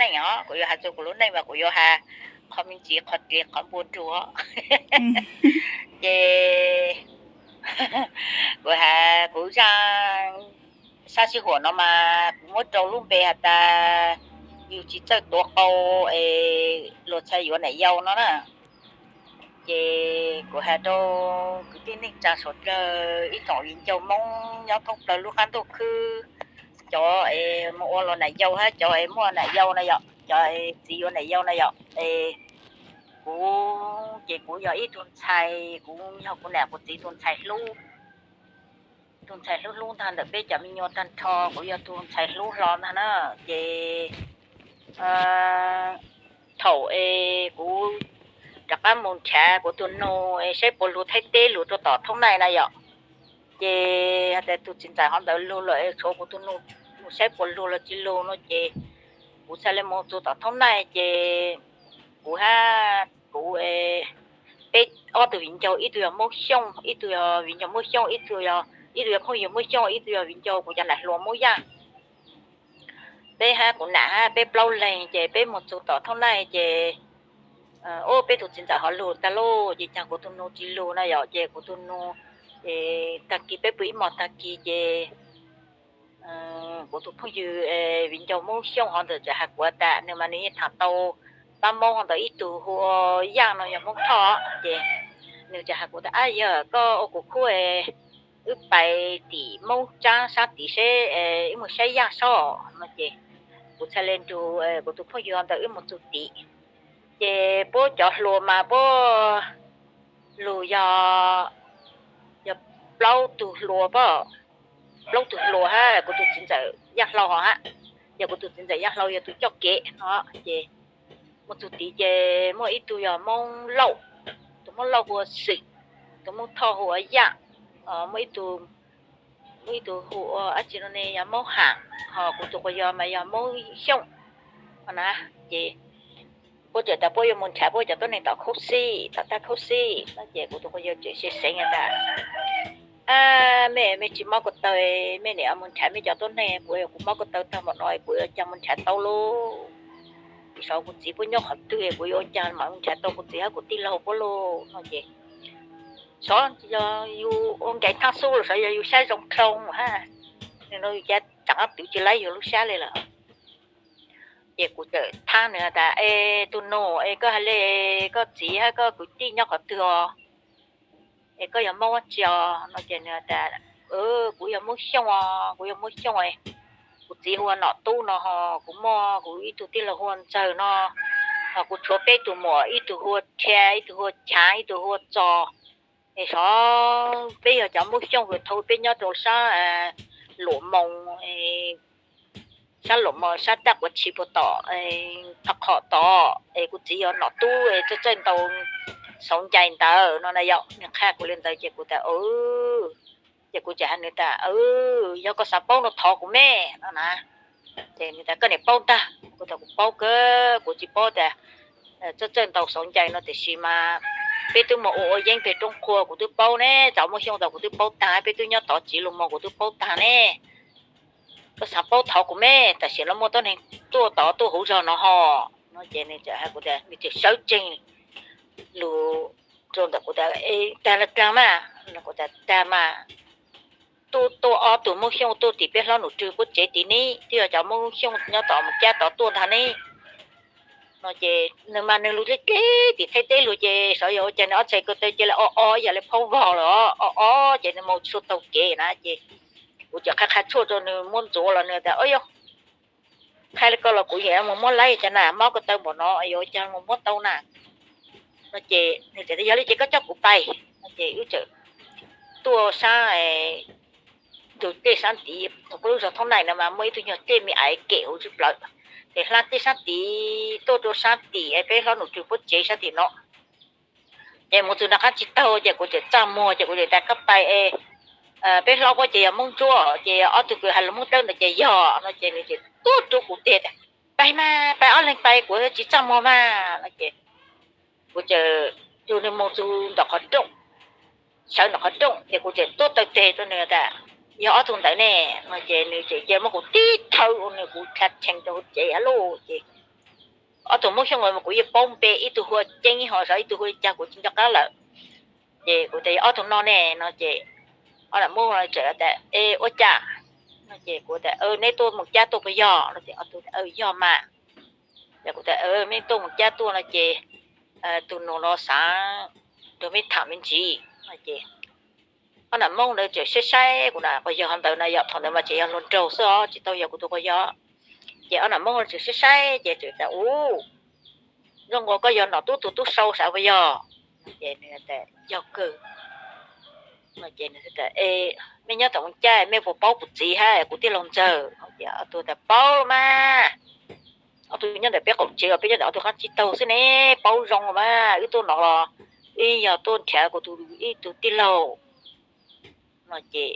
neej os, kuv yuav has txog kuv lub neej mas kuv yuav has qhov me ntsis qhov dliv qhov npua nrug os. Ces kuv has kuv zaj sab sij huam no mas kuv muab rau lub npe has tas yus tsis txawj tuav qau es luag txhais yuav nam yau no na. Ces kuv has rau kwv tij neej tsa suav dlawg ib tsoom viv ncaus Hmoob nyob thoob plaws lub qab ntuj khwb, cov es mus ua luag nam yau hab cov es muaj nam yau na yom, cov es txiv yuav nam yau na yom. Es kuv ces kuv yog ib tug ntxhais, kuv yog kuv nam kuv txiv tus ntxhais hlub, tus ntxhais hlub hlub ntag ntawm peb cov me nyuam tag nrho, kuv yog tus ntxhais hlub hlo ntag na. Ces thaum es kuv rov qab mus nrhav kuv tus nus es saib puas lug Thaib teb lug rau tom Thoob Naij na yom. Ces has tas tus txiv ntxawm hov ntawd lug lawm es tshuav kuv tus nus mus saib puas lug los tsis lug no ces kuv txhad le mus txug tom Thoob Naij ces kuv hab kuv peb ob tug viv ncaus, ib tug yog Hmoob Xyooj, ib tug yog viv ncaus Hmoob Xyooj, ib tug yog, ib tug yog phooj ywg Hmoob Xyooj, ib tug yog viv ncaus kuv cov nam hluas Hmoob Yaj. Peb hab kuv nam hab peb plaub leeg ces peb mus txug tom Thoob Naij ces ub peb tus txiv ntxawm hov lug tag lauj ces caag kuv tus nus tsis lug na yom. Ces kuv tus nus, tag kis peb pw ib hmos tag kis ces kuv tus phooj ywg viv ncaus Hmoob Xyooj hov ntawd txawm has kuv tas nws mas nws yeej tham tau pab Hmoob hov ntawd ib tug hu ua Yaj no yog Hmoob Thoj ces nws txawm has kuv tas ab yog koj ua kuv khub wb pais tim Hmoob Tsab sab tid seb wb mus saib Yaj sob no ces kuv txhad le nrug kuv tus phooj ywg hov ntawd wb mus txug tim ces puab cov hluas mas puab lug yog, yog plaub tug hluas pab, plaub tug hluas hab kuv tus txiv ntxawm Yaj Hlau hov hab, yog kuv tus txiv ntxawm Yaj Hlau yog tus coj kev no ces mus txug tid ces muaj ib tug yog Hmoob Lauj, tus Hmoob Lauj hu ua Xwm, tus Hmoob Thoj hu ua Yaj, muaj ib tug, muaj ib tug hu ua dab tsi no ne yog Hmoob Ham, ho kuv tus quas yog mas yog Hmoob Xyooj na. Ces puab txawm tas puab yuav mus nrhav puab cov tuab neeg tom khaub xib, tom tag khaub xib no ces kuv tus quas yog tseem seev seev tas mej, mej tsis mob ko taw, mej niam mus nrhav mej cov tuab neeg, kuv, kuv mob ko taw tag npaum no kuv yuav caag mus nrhav tau lauj? Sav kuv txiv puab nyob qhov twg kuv yuav ua caag mam mus nrhav tau kuv txiv hab kuv tij laug puab lauj no ces sav yog yus ua nkees thaaj xub los sav yog yus sab zoo dlhau hab, nws no yus cas tseem twv tsis laib yus lub sab le lawm. Ces kuv txawm thab nws tas es tus nus es koj has le, koj txiv hab koj kwv tij nyob qhov twg os? Es koj yog Hmoob dab tsi os no ces nws tas kuv yog Hmoob Xyooj os, kuv yog Hmoob Xyooj es kuv txiv hu ua Nom Tub no ho kuv muaj kuv ib tug tij laug hu ua Ntxawg no, ho kuv tshuav peb tug muam, ib tug hu ua Rhia, ib tug hu ua Chaav, ib tug hu ua Txos. Es sav peb yog cov Hmoob Xyooj kws thaum peb nyob rau sab Luam Moos, sab Luam Moos sab Taj Quav Tshis puag tom Thaj Qhom tod es kuv txiv yog Nom Tub es txawj txawj ntaus xauv ncai ntawd no na yom. Nws qha kuv li ntawd ces kuv tas ces kuv txawm has nws tas yog koj xav paub no thov kuv me no na. Ces nws tas koj niam paub ntag. Kuv tas kuv paub kawg, kuv tsis paub tas txawj txawj ntaus xauv ncai no tiam sis mas peb twb mus ua ua yeeb peg roob qhua kuv twb paub ne, cov Hmoob Xyooj ntawd kuv twb paub tag, peb twb nyob tod tsiv lug moog kuv twb paub tag ne. Koj xav paub thov kuv me, tam sim no muaj tuab neeg tuaj tod tuaj huv zog no ho no ces nws txawm has kuv tas nws tseem sawv tsees lug rau ntawm kuv tas tag los tag mas no, kuv tas tag mas tuaj, tuaj ob tug Hmoob Xyooj tuaj tim peb hlob Nom Tswg puab tsev tid ne, twb yog cov Hmoob Xyooj nyob tod mus cab tod tuaj ntag ne. No ces nws mas nws lug dleb dleb tim Thaib teb lug ces sav yog ua caag nws ob txhais ko taw cia li o o ib yam li phaub vog lawm o o ces nws mus tsis taug kev na ces kuv tseem qha qha tshuaj rau nws muab ntxuav los nws tas o yog qha li ko los kuv yeej mus muab laib caag na, mob ko taw npaum no yuav ua caag mus muab tau na. No ces nws tas yog li ces koj coj kuv pais. No ces wb txawm tuaj sab ntug tej sab tid, thaum puab lub zog Thoob Naim no mas muaj ib tug nyuag tej me aiv kem huv tsis plawv, ces hla tej sab tid tuaj rau sab tim peb hlob Nom Tswg puab tsev sab tim no. Ces mus txug nram qab tsis taug ces kuv tseem txaj muag ces kuv tseem tas koj pais es peb hlob puab ces yog Hmoob Ntsuab ces ob tug kws has lus Hmoob Dlawb ntawd ces yog no ces nws tseem tuaj rau kuv tiag tas pais mas, pais ob leeg pais, kuv tsis txaj muag mas no ces kuv tseem yug nws mus txug ntawm qhov rooj, sawv ntawm qhov rooj ces kuv tseem tuaj taw teg rau nws tas yog ob tug ntawd ne. No ces nws tseem cia muab kuv tib thawb ua nws kuv dha tshee rau hauv tsev hab lauj ces Ob tug Hmoob Xyooj mas kuv yeej paub npe, ib tug hu ua Ceeb ho xyov ib tug hu li cas kuv tsis nco qab lawm. Ces kuv tias yog ob tug no ne no ces ob nam Hmoob tseem tias, E, ua cas? No ces kuv tias, Neb tuaj mus cab tuaj puas yog? No ces ob tug tias, Yog mas. Ces kuv tias, Meb tuaj mus cab tuaj no ces tus nus no xav nrog meb tham me ntsis. No ces ob nam Hmoob ntawd tseem saib saib kuv na, quas yawg ho ntawd na yom, thaum ntawd mas tseem yog hluas nraug xwb os, tsis tau yog kuv tus quas yawg. Ces ob nam Hmoob tseem saib saib ces tseem tias, U, zoo nkaus koj yog nom tub tus tub sau sav puas yog? Ces nws tias, Yog kawg. Mej nyob tom Moos Caj mej puas paub kuv txiv hab kuv tij laug ntxawg? Ces ob tug tias, Paub los mas, ob tug nyob ntawm peb qaum tsev os, peb nyob ntawm ob tug qab tsib taug xwb ne, paub zoo los mas, wb tuaj no los wb yog tuaj nrhiav kuv tus ib tug tij laug. No ces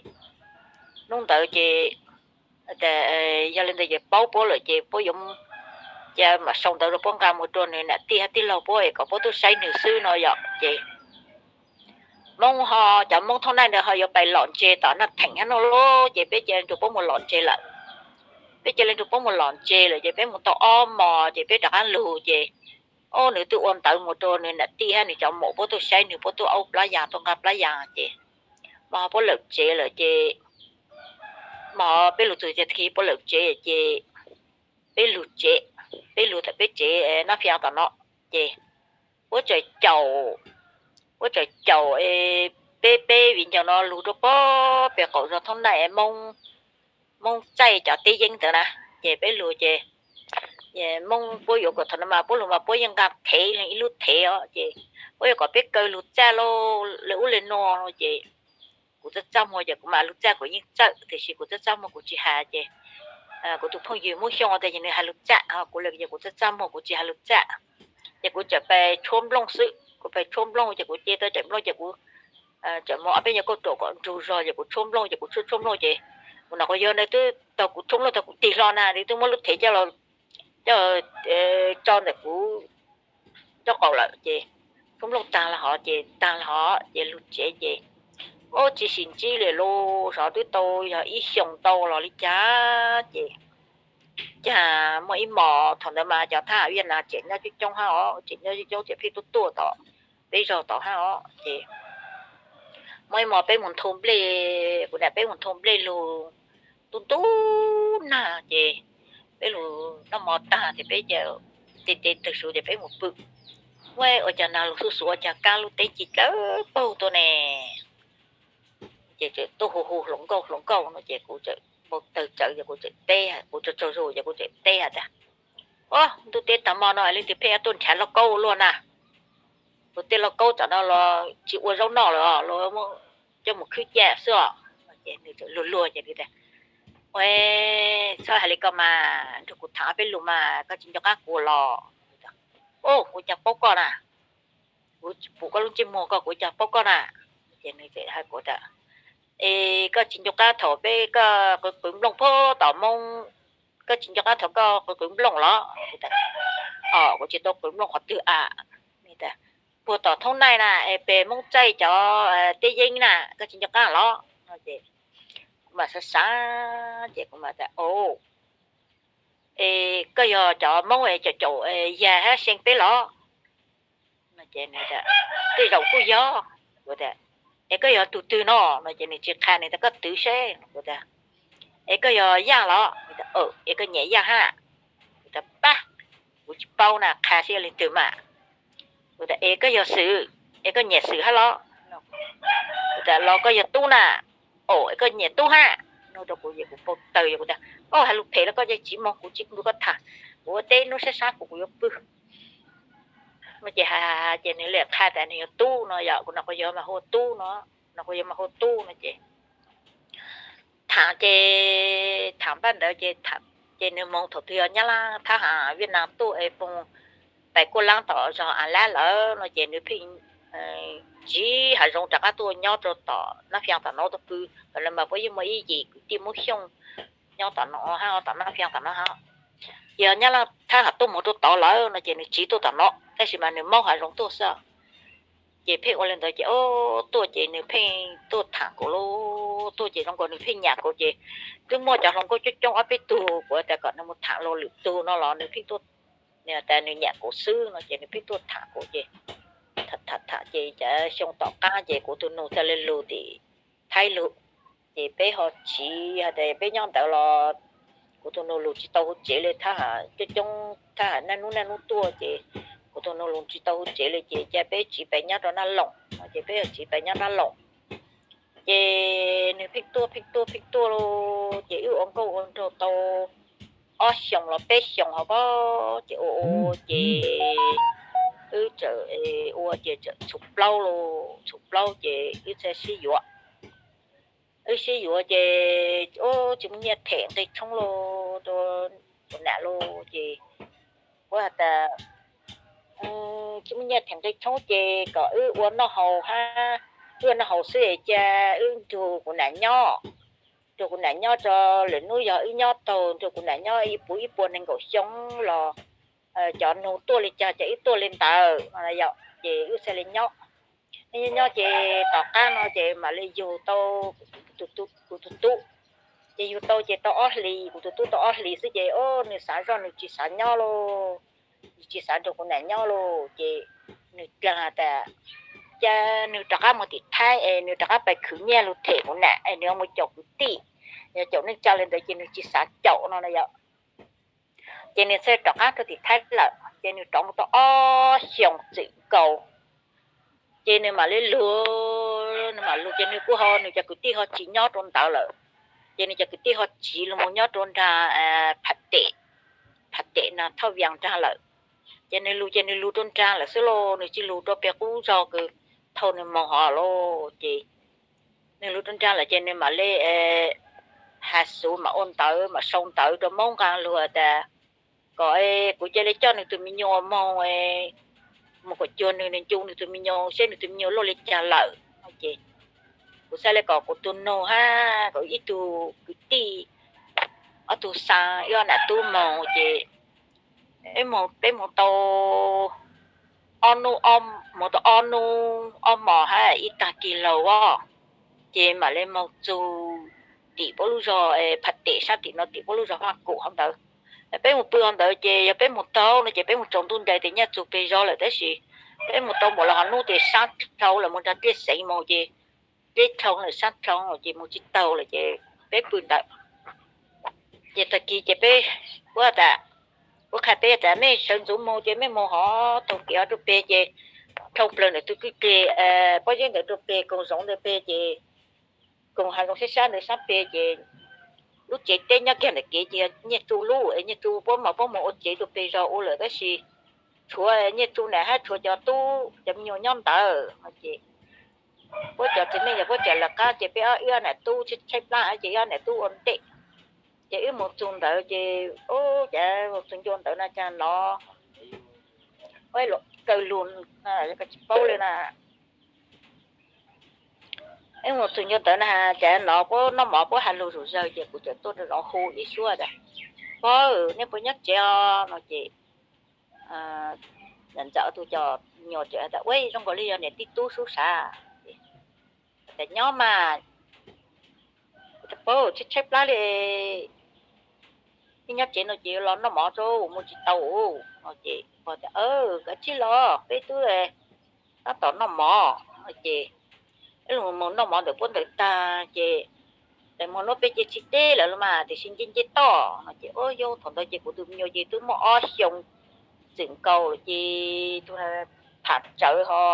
hnub ntawd ces yog li ntawd ces paub puab lawm ces puab yuav, ces mam sau ntawv rau puab nqa mus rau nws nam tij hab tij laug puab es kom puab tuaj saib nws xwb no yom. Ces Hmoob ho, cov Hmoob Thoob Naij ntawd ho yuav pais lom ntses tom Naj Theem hab no lauj, ces peb cia li nrug puab mus lom ntses lawm. Peb cia li nrug puab mus lom ntses lawm ces peb mus tau ob mos ces peb rov qab lug ces, o, nws twb ua ntawv mus rau nws nam tij hab nws cov muam puab tuaj saib nws, puab tuaj aub plab yas, tuaj nqa plab yas ces, mas ho puab lawm tsev lawm ces, mas peb lug txug tag kis puab lawm tsev ces peb lug tsev, peb lug tawm peb tsev Naj Fias tom no ces puab txawm caum, puab txawm caum peb, peb viv ncaus no lug rau puag pem qaum zos Thoob Naij, Hmoob txaij cov teb yeeb ntawd na. Ces peb lug ces Hmoob puab yuav kom thaum no mas puab lug mas puab yeej nqa thev, ib lub thev os, ces puab yuav kom peb kaw lug txaj lawm ub le nuav no ces kuv txaj txaj muag ces kuv mas lug txaj kuv yeej txawj, tiam sis kuv txaj txaj muag kuv tsis has ces kuv tus phooj ywg Hmoob Xyooj tas ces nws has lug txaj, kuv le ces kuv txaj txaj muag kuv tsis has lug txaj. Ces kuv txawm pais tshuab nplooj xwb, kuv pais tshuab nplooj ces kuv ce tau cov nplooj ces kuv txawm muab ob peb nyuag kauj ruam kom nrug zog ces kuv tshuab nplooj ces kuv tshuab tshuab nplooj ces kuv nom quas yawg ntawd twb tau kuv tshuab nplooj tau kuv tig hlo na, nws twb muab lub thev coj, coj tso ntawm kuv ncauj qaum lawm ces tshuab nplooj taag lawm hov ces taag lawm hov ces lug tsev ces, o, tsis sim ntsib li lawm, xyov twb tau yog ib xyoos ntau los li cas ces, cas muaj ib hmos thaum ntawd mas cov thab ham Viaj Nam tseem nyob coob coob hab os, tseem nyob coob coob ces pheej tuaj tuaj tom peb zog tod hab os ces muaj ib hmos peb mus nthua nplej, kuv nam peb mus nthua nplej lug ntuj ntuj nag ces peb lug noj mov taag ces peb ces tes tes tawg suv ces peb mus pw. Ua cas nag lug xuj xuav ua cas kaab lub teeb ci dlawb paug tuaj ne. Ces txawm tuaj hu hu hluas nkauj hluas nkauj no ces kuv txawm npau taws tsawv ces kuv txawm teb, kuv tsaug tsaug zug ces kuv txawm teb has tas, O, ntuj teb taag mo no leej twg pheej tuaj nrhav lauj kaub ua luaj na? Luag tej lauj kaub tom no los tsis ua zaub noj lawm os, luag coj mus khwb caj xwb os. Ces nws txawm luag luag ces nws tias, Ua, txhob hais li ko mas, nrug kuv tham ob peb lus mas koj tsis nco qab kuv los? O, kuv cas paub koj na, kuv pum koj lub ntsej muag ko kuv cas paub koj na. Ces nws txawm has kuv tas, Es koj tsis nco qab thaum peb koj qw qw nplooj puag tom Moob, koj tsis nco qab thaum koj qw qw nplooj los? O, kuv tsis tau qw nplooj qhov twg a. Puag tom Thoob Naij na, es pem Moob Txaij cov teb yeeb na, koj tsis nco qab los? Kuv mam xav xav ces kuv mam tas, O, es koj yog cov Moob caum caum Yag hab See peb los? Tej zaum kuj yog. Es koj yog tug twg no? No ces nws tsis qha, nws tas, Koj twv seb. Kuv tas, Es koj yog Yaj los? Es koj nyiam Yaj hab? Kuv tas, Pab, kuv tsis paub na, qha seb yog leej twg mas. Kuv tas, Es koj yog Xwm? Es koj nyiam Xwm hab los? Kuv tas, Los koj yog Tub na? O, es koj nyiam Tub hab? No rau kuv es kuv npau taws, kuv tas, Koj has lus phem los koj yeej tsis moog kuv, tsis nrug koj tham, kuv ua teb nub sab sab kuv, kuv yuav pw. No ces has has ces nws le qha tas nws yog Tub no yom, kuv nom quas yawg mas hu ua Tub no, nom quas yawg mas hu ua Tub no ces tham ces tham npaj ntawd ces, ces nws moog thaum twg yog Nyab Laj thab ham Viaj Nam tuaj es pais kuaj laab tom zog Av Lab lawm no ces nws pheej tsiv hav zoov rov qab tuaj nyob rau tom Nab Fias tom no tuaj pw. Thaum ntawd mas puab yeej muaj ib yim kwv tij Moob Xyooj nyob tom no hab, tom Nab Fias tom no hab. Yog Nyab Laj thab ham tuaj moog rau tod lawm no ces nws tsiv tuaj tom no, tab sis mas nws maub hav zoov tuaj xwb. Ces pheej ua li ntawd ces tuaj ces nws pheej tuaj tham kuv lauj, tuaj ces zoo nkaus nws pheej nyam kuv ces twb muaj cov hluas nkauj coob coob ob peb tug, kuv tas kom nws mus tham los lwm tug no los nws pheej tuaj Nws tias nws nyiam kuv xwb no ces nws pheej tuaj tham kuv ces tham tham tham ces cas xyoo tom qab ces kuv tus nus txawm li lug tim Thaib lug. Ces peb ho tsiv has tas peb nyob ntawd los kuv tus nus lug tsis tau hauv tsev li, thab ham coob coob thab ham naj nub naj nub tuaj ces kuv tus nus lug tsis tau hauv tsev li ces ca peb tsiv pais nyob rau Naj Loos no ces peb ho tsiv pais nyob Naj Loos. Ces nws pheej tuaj pheej tuaj pheej tuaj ces wb ua nkauj ua nraug tau ob xyoos los peb xyoos hauv pob ces ua ua ces wb txawm ua ces txawm txhum plaub los txhum plaub ces wb txawm sib yuav. Wb sib yuav ces tsis muaj nyiaj them nqi tshoob los rau kuv nam los ces ua has tas tsis muaj nyiaj them nqi tshoob ces kom wb ua noj haus hab, wb ua noj haus xwb es ca wb nrug kuv nam nyob, nrug kuv nam nyob rau lwm nub yog wb nyob taug nrug kuv nam nyob ib puas ib puas nees nkaum xyoo los cov nus tuaj li cas ces wb tuaj li ntawd no ces wb txhaj li nyob. Nyob nyob ces tom qab no ces mam li yug tau kuv tus tub, ces yug tau ces tau ob hlis, kuv tus tub tau ob hlis xwb ces nws xav zoj nws tsis xav nyob los, nws tsis xav nrug kuv nam nyob los ces nws dlaag tas ca nws rov qab moog tim Thaib es nws rov qab pais khwv nyiaj lug them kuv nam es nws yuav mus caum kwv tij, yog caum neej tsa li ntawd ces nws tsis xav caum no na yom. Ces nws txhaj rov qab rau tim Thaib lawm ces nws rov mus tau ob xyoos txwm nkaus. Ces nws mam li lug, nws mam lug ces nws kuj ho nws cov kwv tij ho tsis nyob rau ntawd lawm. Ces nws cov kwv tij ho tsiv lug mus nyob rau nraag Phav Tem, Phav Tem no Thoj Vias nraag lawm. Ces nws lug ces nws lug rau nraag lawm xwb los nws tsis lug rau peg qub zog kws thaum nws moog hov los ces nws lug rau nraag lawm ces nws mam li has xuv mam ua ntawv mam sau ntawv rau Moob nqaa lug tas kom kuv ca le coj nws tus me nyuam moog, moog kom cuag nws, nws ncu nws tus me nyuam seb nws tus me nyuam luaj li cas lawm no ces kuv txhaj le kom kuv tus nug hab kom ib tug kwv tij, ob tug xaa ib ob nam tub moog ces peb moog tau ob nub, moog tau ob nub ob mos hab ib taag kis laug os, ces mam li moog txug tim puab lub zog Phav Tem sab tim no tim puab lub zog Vaj Kum hov ntawd. Peb moog pw hov ntawd ces yog peb moog taug no ces peb moog tsaus ntuj nti tes nyaj txug peg zog lawm tab sis peb moog tau npaum le hov nub tes sab dlhau lawm moog nraag dlej xeev moog ces dlej dlhau lawm sab dlhau ces moog tsis taug lawm ces peb pw ntawd. Ces tag kis ces peb, puab tas, puab qha peb tas mej sawv ntxuv moog ces mej moog hov taug kev hov rau peg ces dhau plawg ntawm tug kwj deg pob zeb ntawd rau peg koog zoov ntawd peg ces koog hav zoov sab sab ntawd sab peg ces lub tsev teb nyob kiag ntawm kev ces yog Nyiaj Tsu lub, Nyiaj Tsu puab mas puab moog ua tsev rau peg zog ua lawm tab sis tshuav Nyiaj Tsu nam hab tshuav cov tub cov me nyuam nyob ntawd no ces puab cov txiv neej yog puab tseem lawv qab ces peb ob ib ob nam tub tshaib tshaib plab ces ib ob nam tub ua ntej. Ces wb moog txug ntawd ces ub, cas moog txug ncua ntawd na cas nov, ua luam kawg lug, koj tsis paub li na. Wb moog txug ncua ntawd na cas nov puab noj mov puab has lug zom zawg ces kuv txawm tuaj rau nov hu ib suab tas, Pog, nej puas nyob tsev os? No ces ntxawm tug cov me nyuam tseem tas, Ua zoo nkaus li yog niam tij tub sub sav. Tas, Nyob mas, kuv tsis paub, tshaib tshaib plab li, nej nyob tsev no ces los noj mov tso, mus tsis tau no ces pog tas, Kav tsij los, peb twb tab tom noj mov no ces wb moog noj mov ntawm puab ntawd tag ces, tas, Moog nua peg ces tsis deb lawm los mas tiam sis nce nce toj no ces, Ub, yog thaum ntawd ces kuv tus me nyuam ces twb muaj ob xyoo txwm nkaus lawm ces tug tham tsawv ho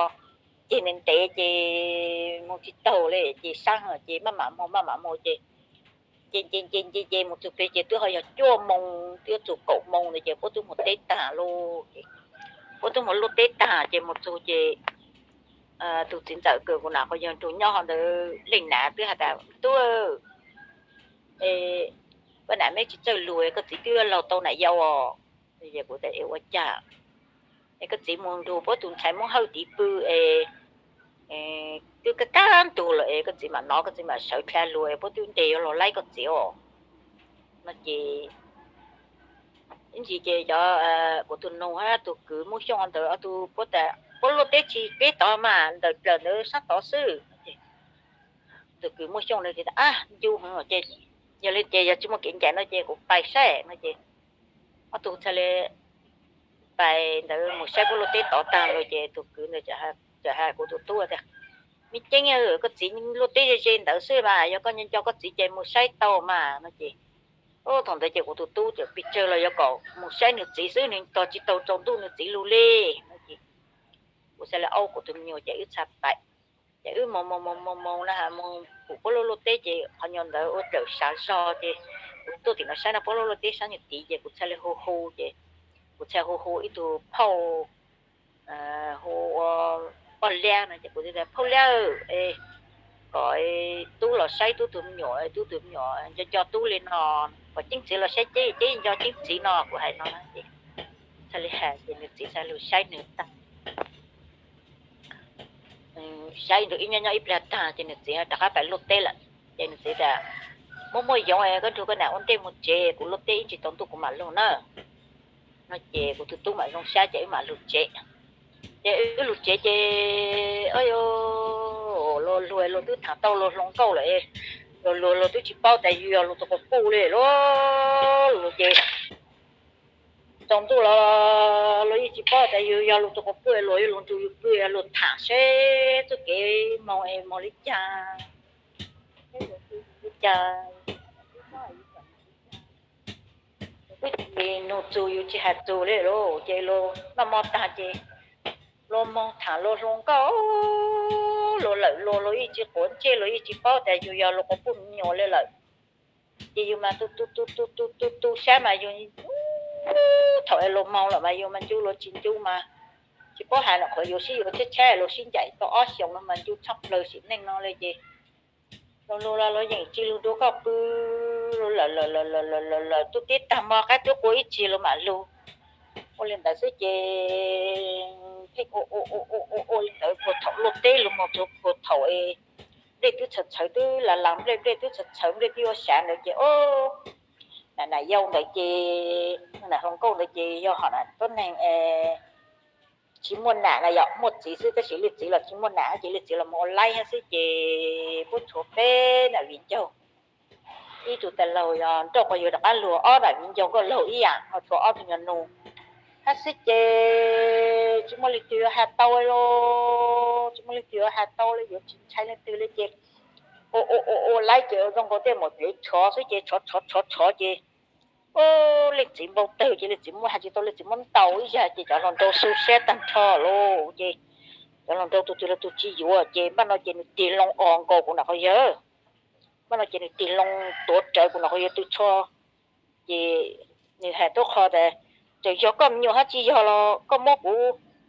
ceg ntev ntev ces moog tsis taug li ces saib ces maj mam moog maj mam moog ces nce nce nce nce nce moog txug peg ces twb ho yog cuaj moos twb yuav txug kaum moos ntawd ces puab twb moog teb tag lawm ces puab twb moog luaj teb tag ces moog txug ces tug txiv ntxawm kws kuv nam qhov yawg nrug nyob hov ntawd leej nam twb has tas, Tub, koj nam meb tsis txawj lug, koj txiv twb laug tau nam yau os. Kuv tas, Es ua cas es koj txiv moog nrug puab tug ntxhais Moob Hawj tiv pw es twb kab kab ntug lawm es koj txiv mam nov, koj txiv mam sawv dlha lug es puab twb ntes yuav lug laib koj txiv os. No ces ib ntsis ces cov kuv tug nug hab tug kwv Moob Xyooj ntawd ob tug puab tas, Puab luaj teb tsis deb tod mas ntawm plawg ntawd sab tod xwb. Tug kwv Moob Xyooj na tas, Ab, ncu heev ces yog li ces yog tsis muaj kev ncaim no ces kuv pais saib no ces ob tug txhaj li pais ntawd mus saib puab luaj teb tod tag lawm ces tus kwv ntawd txawm hais kuv tus tub tias, Me Ceeb, koj txiv luaj teb ze ze ntawd xwb mas, yog koj nco nco koj txiv ces mus saib tau mas no ces, thaum ntawd ces kuv tus tub txawm pes tsawg los yuav kom mus saib nws txiv xwb, nws tos tsis tau tsaus ntuj nws txiv lug li no ces kuv xav li, Aub, kuv tus me nyuam ces wb txhaj pais. Ces wb moog moog moog moog moog na, moog pum puab luaj luaj teb ces qhov nyuag ntawd ua rawm sav zog ces kuv tuaj tim no saib no puab luaj luaj teb sab nyuag tid ces kuv txhaj li hu hu ces kuv txhaj hu hu ib tug phauj, hu ua Poj Liab no ces kuv tias, Phauj Liab, kom tub los saib tub tus me nyuam, tub tus me nyuam nco nco tub li no, kom Ceeb txiv los saib Ceeb, Ceeb nco Ceeb txiv no, kuv hais no na ces txhaj li has ces nws txiv txhaj lug saib nws tag. Saib nrug ib nyob nyob ib plag tag ces nws txiv rov qab pais luaj teb lawm. Ces nws txiv tias, Muaj muaj yoov, koj nrug koj nam ua ntej mus tsev, kuv luaj teb ib ntsis tsaus ntuj kuv mam lug na. No ces kuv tus tub mam zoo sab ces wb mam lug tsev. Ces wb lug tsev ces, o, luag luag luag twb tham tau luag hluas nkauj lawm, luag luag luag twb tsis paub tas yus yog luag tus quas puj li lauj. Luag ces tsaus ntuj los luag yeej tsis paub tas yus yog luag tus quas puj, luag yuav luag nrug yus pw, luag tham seb txuj kev moog es moog li cas, li cas. Twb tsis nug txug yus tsis has txug li lauj. Ces luag noj mov tag ces luag moog tham luag hluas nkauj, luag lawm luag, luag yeej tsis quav ntsej, luag yeej tsis paub tas yus yog luag quas puj me nyuam li lawm. Ces yus mas tu tu tu tu tu tu tu sab mas yus, thaum es luag moog lawm mas yus mas ncu luag tsis ncu mas tsis paub has, nyuam qhuav yus sib yuav tshaib tshaib luag sib ncaim tau ob xyoos no mas ncu tshaj plaws sim neej no li ces luag lug los luag yeej tsis lug nrug koj pw, luag lawm lawm lawm lawm lawm lawm lawm, tuaj teb tag hmo qaib tuab qua ib tsig luag mam lug. Ua li ntawd xwb ces pheej ua ua ua ua ua li ntawd puag thaum luaj teb lug moog txug puag thaum es nplej twb txhawv txhawv twb las las nplej, nplej twb txhawv txhawv nplej twb yuav sav ntawd ces, o, nam nam yau ntawd ces, nam hluas nkauj ntawd ces yog hom nam tuab neeg es tsis muaj nam na yom, muaj txiv xwb tab sis leej txiv los tsis muaj nam ces leej txiv los mus ua laib hab xwb ces puab tshuav peb nam viv ncaus, ib tug tais laug yog nrauj quas yug rov qab lug, ob nam viv ncaus nkauj laug ib yam ho tshuav ob tug nyuag nus hab xwb ces tsis muaj leej twg yuav has tau li, tsis muaj leej twg yuav has tau li, yuav tsis ntshai leej twg li ces ua ua ua ua laib ces ua zoo nkaus tej maum tsev tshov xwb ces tshov tshov tshov tshov ces, o, leej txiv npau tawg ces leej txiv muab has tsis tau, leej txiv muab ntaus ib zag ces cov hluas nraug xu siab tag nrho lauj ces cov hluas nraug tus twg los tus tsis yuav ces npaj no ces nws tig loo os nkaus kuv nam qhov yawg, npaj no ces nws tig loo tuav rawv kuv nam qhov yawg tw tsho ces nws has tub qho tas, txawm yog koj me nyuam hab tsis yog los koj muab kuv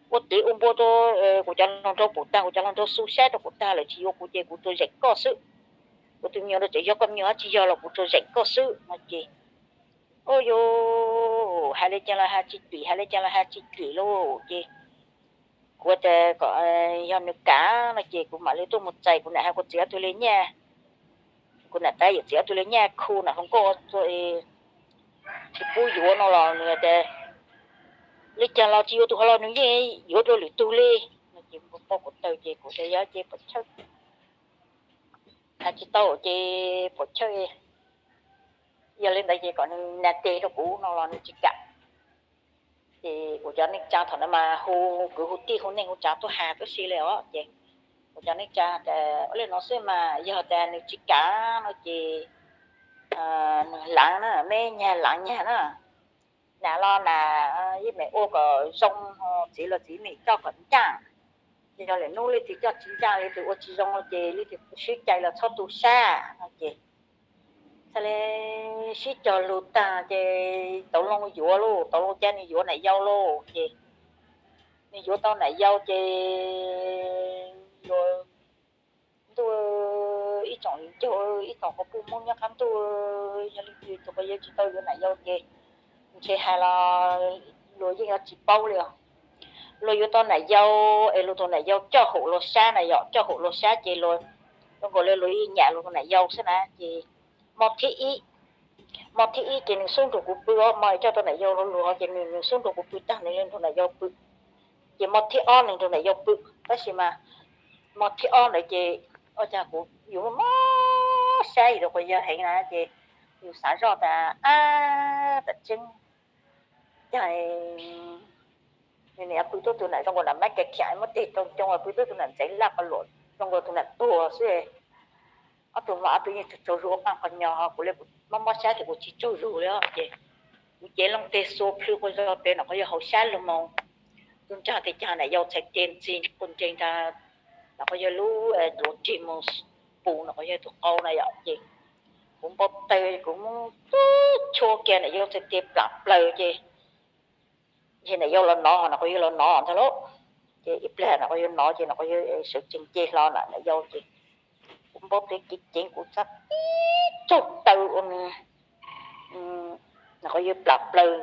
ua txiv ua npua rau kuv cov hluas nraug pum tag, kuv cov hluas nraug xu siab rau kuv tag lawm tsis yuav kuv ces kuv tsuas zeem koj xwb. Kuv tus me nyuam no txawm yog koj me nyuam hab tsis yog los kuv tsuas zeem koj xwb no ces, o, yus has li cas los has tsis txim, has li cas los has tsis txim lauj ces kuv tas kom yog nws kam no ces kuv mam li tuaj mus txais kuv nam hab kuv txiv ob tug li nyaj, kuv nam tab yawm txiv ob tug li nyaj khu nam hluas nkauj tsis pub yuav no los nws tas, li cas los tsis yuav tus hov los nws yeej yuav rau lwm tug li no ces kuv tau kuv taw ces kuv tas yog ces puas chawj, has tsis tau ces puas chawj, yog li ntawd ces kom nws nag tes rau kuv no los nws tsis kam. Ces kuv cov neej tsa thaum ntawd mas hu kwv hu tij hu neej hu tsav tuaj has tub si li os ces kuv cov neej tsa tas ua li no xwb mas yog tas nws tsis kam no ces nws laav na, meb nyag laav nyag na, nam los nam yeej meem ua kom zoo, txiv los txiv meem coj kom ncaaj. Ces yog lwm hnub leej twg coj tsis ncaaj, leej twg ua tsis zoo ces leej twg sib cais los txhob tu sab no ces txhaj li sib cog lug tag ces tau loo yuav lauj, tau loo ca nws yuav nam yau lauj ces nws yuav tau nam yau ces yuav ntuj, ib tsoom viv ncaus, ib tsoom quas puj Hmoob nyob qab ntuj, yog leej twg tus quas yawg tsis tau yuav nam yau ces ntshe hais los luag yeej yuav tsis paub li os. Luag yuav tau nam yau es luag tus nam yau coj haum luag sab na yom, coj haum luag sab ces luag, luag nkaus li luag yeej nyam luag tus nam yau xwb na ces hmo thib ib, hmo thib ib ces nws xub nrug kuv pw, hmo coj tau nam yau rau luag ces nws xub nrug kuv pw tag nws nrug nam yau pw. Ces hmo thib ob nws nrug nam yau pw, tab sis mas hmo thib ob ntawd ces ua cas kuv yus mob sab yus tus quas yawg heev na ces yus xav zoj tas ab tam tseeb, cas, Niam pw tuaj tus nam zoo nkaus nam mab ka khiam muab tes rau coo, pw tuaj tus nam ntxeev laj qhov luam zoo nkaus tus nam tuag xwb. Ob tug hmo ob tug yeej tsaug zug ua qaaj qhov nyo, kuv li kuv mob mob sab ces kuv tsis tsaug zug li os. Ces kuv cev loo teg xua plhws quas zog pem, no qhov yog hauv sab lug moog, tug nraag tes caag nam yau txhais tes ntxig quas nreeg nraag, no qhov yog lub duav rig moog pum, no qhov yog tug qau na yom. Ces kuv npau taws kuv muab chua kiag nam yau txhais tes plam plaws ces, ces nam yau los nov, no qhov yog los nov ntag lauj. Ces ib plag no qhov yog nov ces no qhov yog sawv tsees nce hlo na nam yau ces kuv npau taws ceev ceev kuv txhais ib tsaug taw ua nws, no qhov yog plam plaws,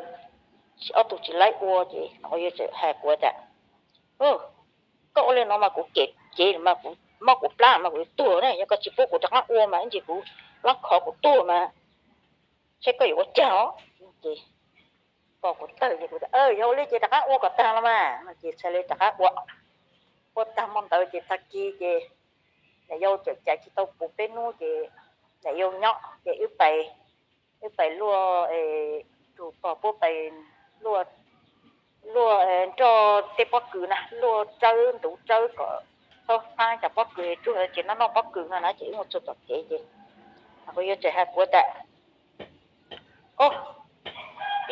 ob tug tsis laib ua ces no qhov yog txawm has kuv tas, koj ua li no mas kuv kem cev mas kuv mob kuv plab mas kuv yuav tuag na, yog koj tsis pub kuv rov qab ua mas ib ntsis kuv plab khov kuv tuag mas, saib koj yuav ua caag os. Ces pom kuv tawg ces kuv tias, yog ua li ces rov qab ua kom tag los mas no ces txhad li rov qab ua. Ua tag hmo ntawd ces tag kis ces nam yau txawm cais tsis tau kuv peb hnub ces nam yau nyob ces wb pais, wb pais luaj, tug pog puab pais luaj, luaj nroj tej pob kws na, luaj tsawb ntuv tsawb kom txhob hmab cov pob kws tsuag ces noj noj pob kws no na. Ces wb mus txug tom kev ces kuv yawg txawm has kuv tas, o,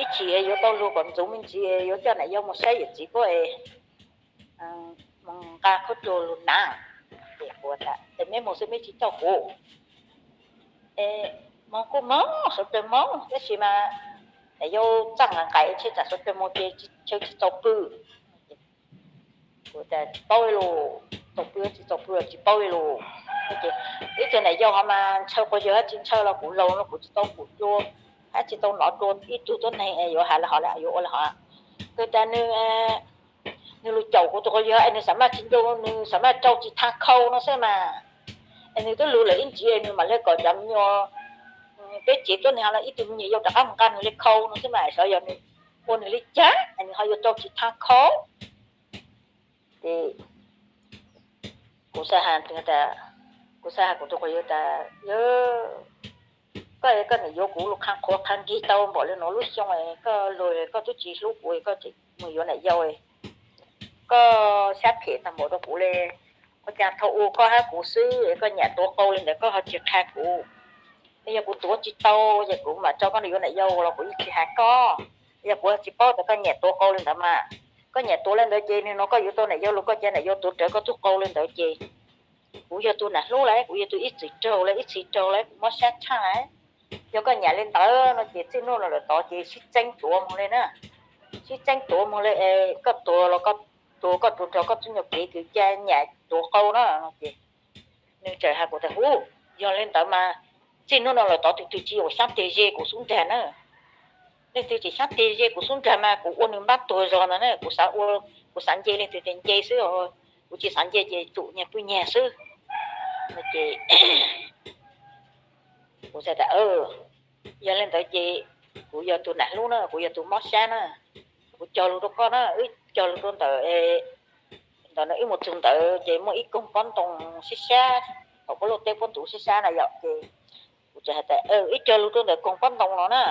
ib chim yuav tau lug kom ntxuv me ntsis yuav coj nam yau mus saib yawm txiv puab es mus nqa khaub rua lug nav. Ces kuv tas, es meb mus xwb meb tsis coj kuv? Moog kuj moog, suav dlawg moog tab sis mas nam yau txaj nqaim nqaim tsam suav dlawg moog ces ntshe tsis txaus pw. Kuv tas tsis paub li lus, txaus pw tsis txaus pw tsis paub li lus. Ib tug nam yau hov mas ntshaw quas yawg hab tsis ntshaw los kuv laus no kuv tsis tau pum dua hab tsis tau nov dua ib tug tuab neeg yuav has le hov le yuav ua le hov. Kws tas nws, nws lug caum kuv tug quas yawg es nws xam maj tsis ncu, nws xam maj rau tsis tag khau no xwb mas. Es nws twb lug lawm ib ntsis nws mam le kom cov me nyuam peb tsev tuab neeg hov los ib tug me nyuam yau rov qab mus nqa nws le khau no xwb mas, xyov yog nws ua nws li cas es nws ho yuav rau tsis tag khau. Ces kuv xav has, kuv xav has kuv tug quas yawg tas, yawg, koj, koj niam yuav kuv lug qha qhuav qha nkig tau npaum le nuav lub xyoo, koj lug koj twb tsis hlub kuv, koj tseem mus yuav nam yau, koj sab phem tag npaum rau kuv le. Ua cas thaum u koj hab kuv xwb koj nyam tuav qau le ntawd koj ho tsis qha kuv? Yog kuv tuav tsis tau ces kuv mam rau koj yuav nam yau los kuv yeej tsis has koj. Yog kuv tsis paub tas koj nyam tuav qau le ntawd mas, koj nyam tuav le ntawd ces nwg nuav koj yuav tau nam yau lug koj ca nam yau tuav rawv koj tug qau le ntawd ces kuv yog tug nam hlub lawm, kuv yog tug ib txwm raug lawm, ib txhis raug lawm, kuv mob sab tshaj lawm. Yog koj nyam le ntawd no ces txij nuav no lawm tod ces sib txeeb tuav moog le na, sib txeeb tuav moog le, koj tuav los koj tuav koj rua nrog koj txuj nyuas kev kws ca nyam tuav qau na no ces nws txawm has kuv tas, hu, yog le ntawd mas txij nuav no lawm tod tug twg tsis ua xyaab teg ze kuv xub nrag na. Leej twg tseem xyaab teg ze kuv xub nrag mas kuv ua nws npab tuag zog ntag na. Kuv xav ua, kuv xav nce leej twg tes nce xwb, kuv tsis xav nce ces tsum nyag pw nyag xwb no ces kuv tas, yog le ntawd ces kuv yog tug nam hlub na, kuv yog tug mob sab na, kuv cog lug rau koj na, wb cog lug rau ntawm, ntawm no wb mus txug ntawd ces muaj ib koog pob ntoo sab sab, thaum puab luaj teb puab ntuv sab sab na yom ces kuv txawm has tas, wb cog lug rau ntawm koog pob ntoo no na.